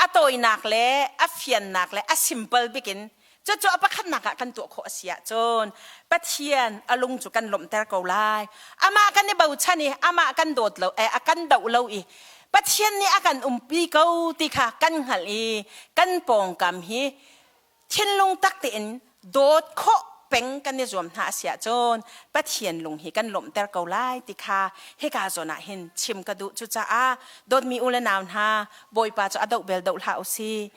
a tawinak le a fiannak le a simple bikin cucu a pakhatnak ah kan tuah khawh a si ahcun Pathian a lung cu kan lawmhter ko lai. Amah kan i bochan i amah kan dawt lo eh, a kan doh lo i Pathian nih a kan umpi ko ti kha kan hngalh i kan pawngkam hi thinlung tak tein dawt khawh peng kan i zuam hna a si ahcun Pathian lung hi kan lawmhter ko lai ti kha hika zawn ah hin chim ka duh. Cucaah dawtmi u le nau hna, Bawipa cu a doh bel doh hlah u si.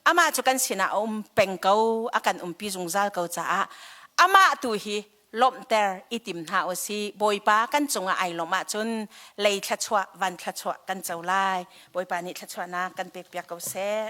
Amah cu kan sinah a um peng ko, a kan umpi zungzal ko caah amah tu hi lawmhter i tim hna u si. Bawipa kan cungah ai lawmh ahcun lei thluachuah, van thluachuah kan co lai. Bawipa nih thluachuahnak kan pekpiak ko seh.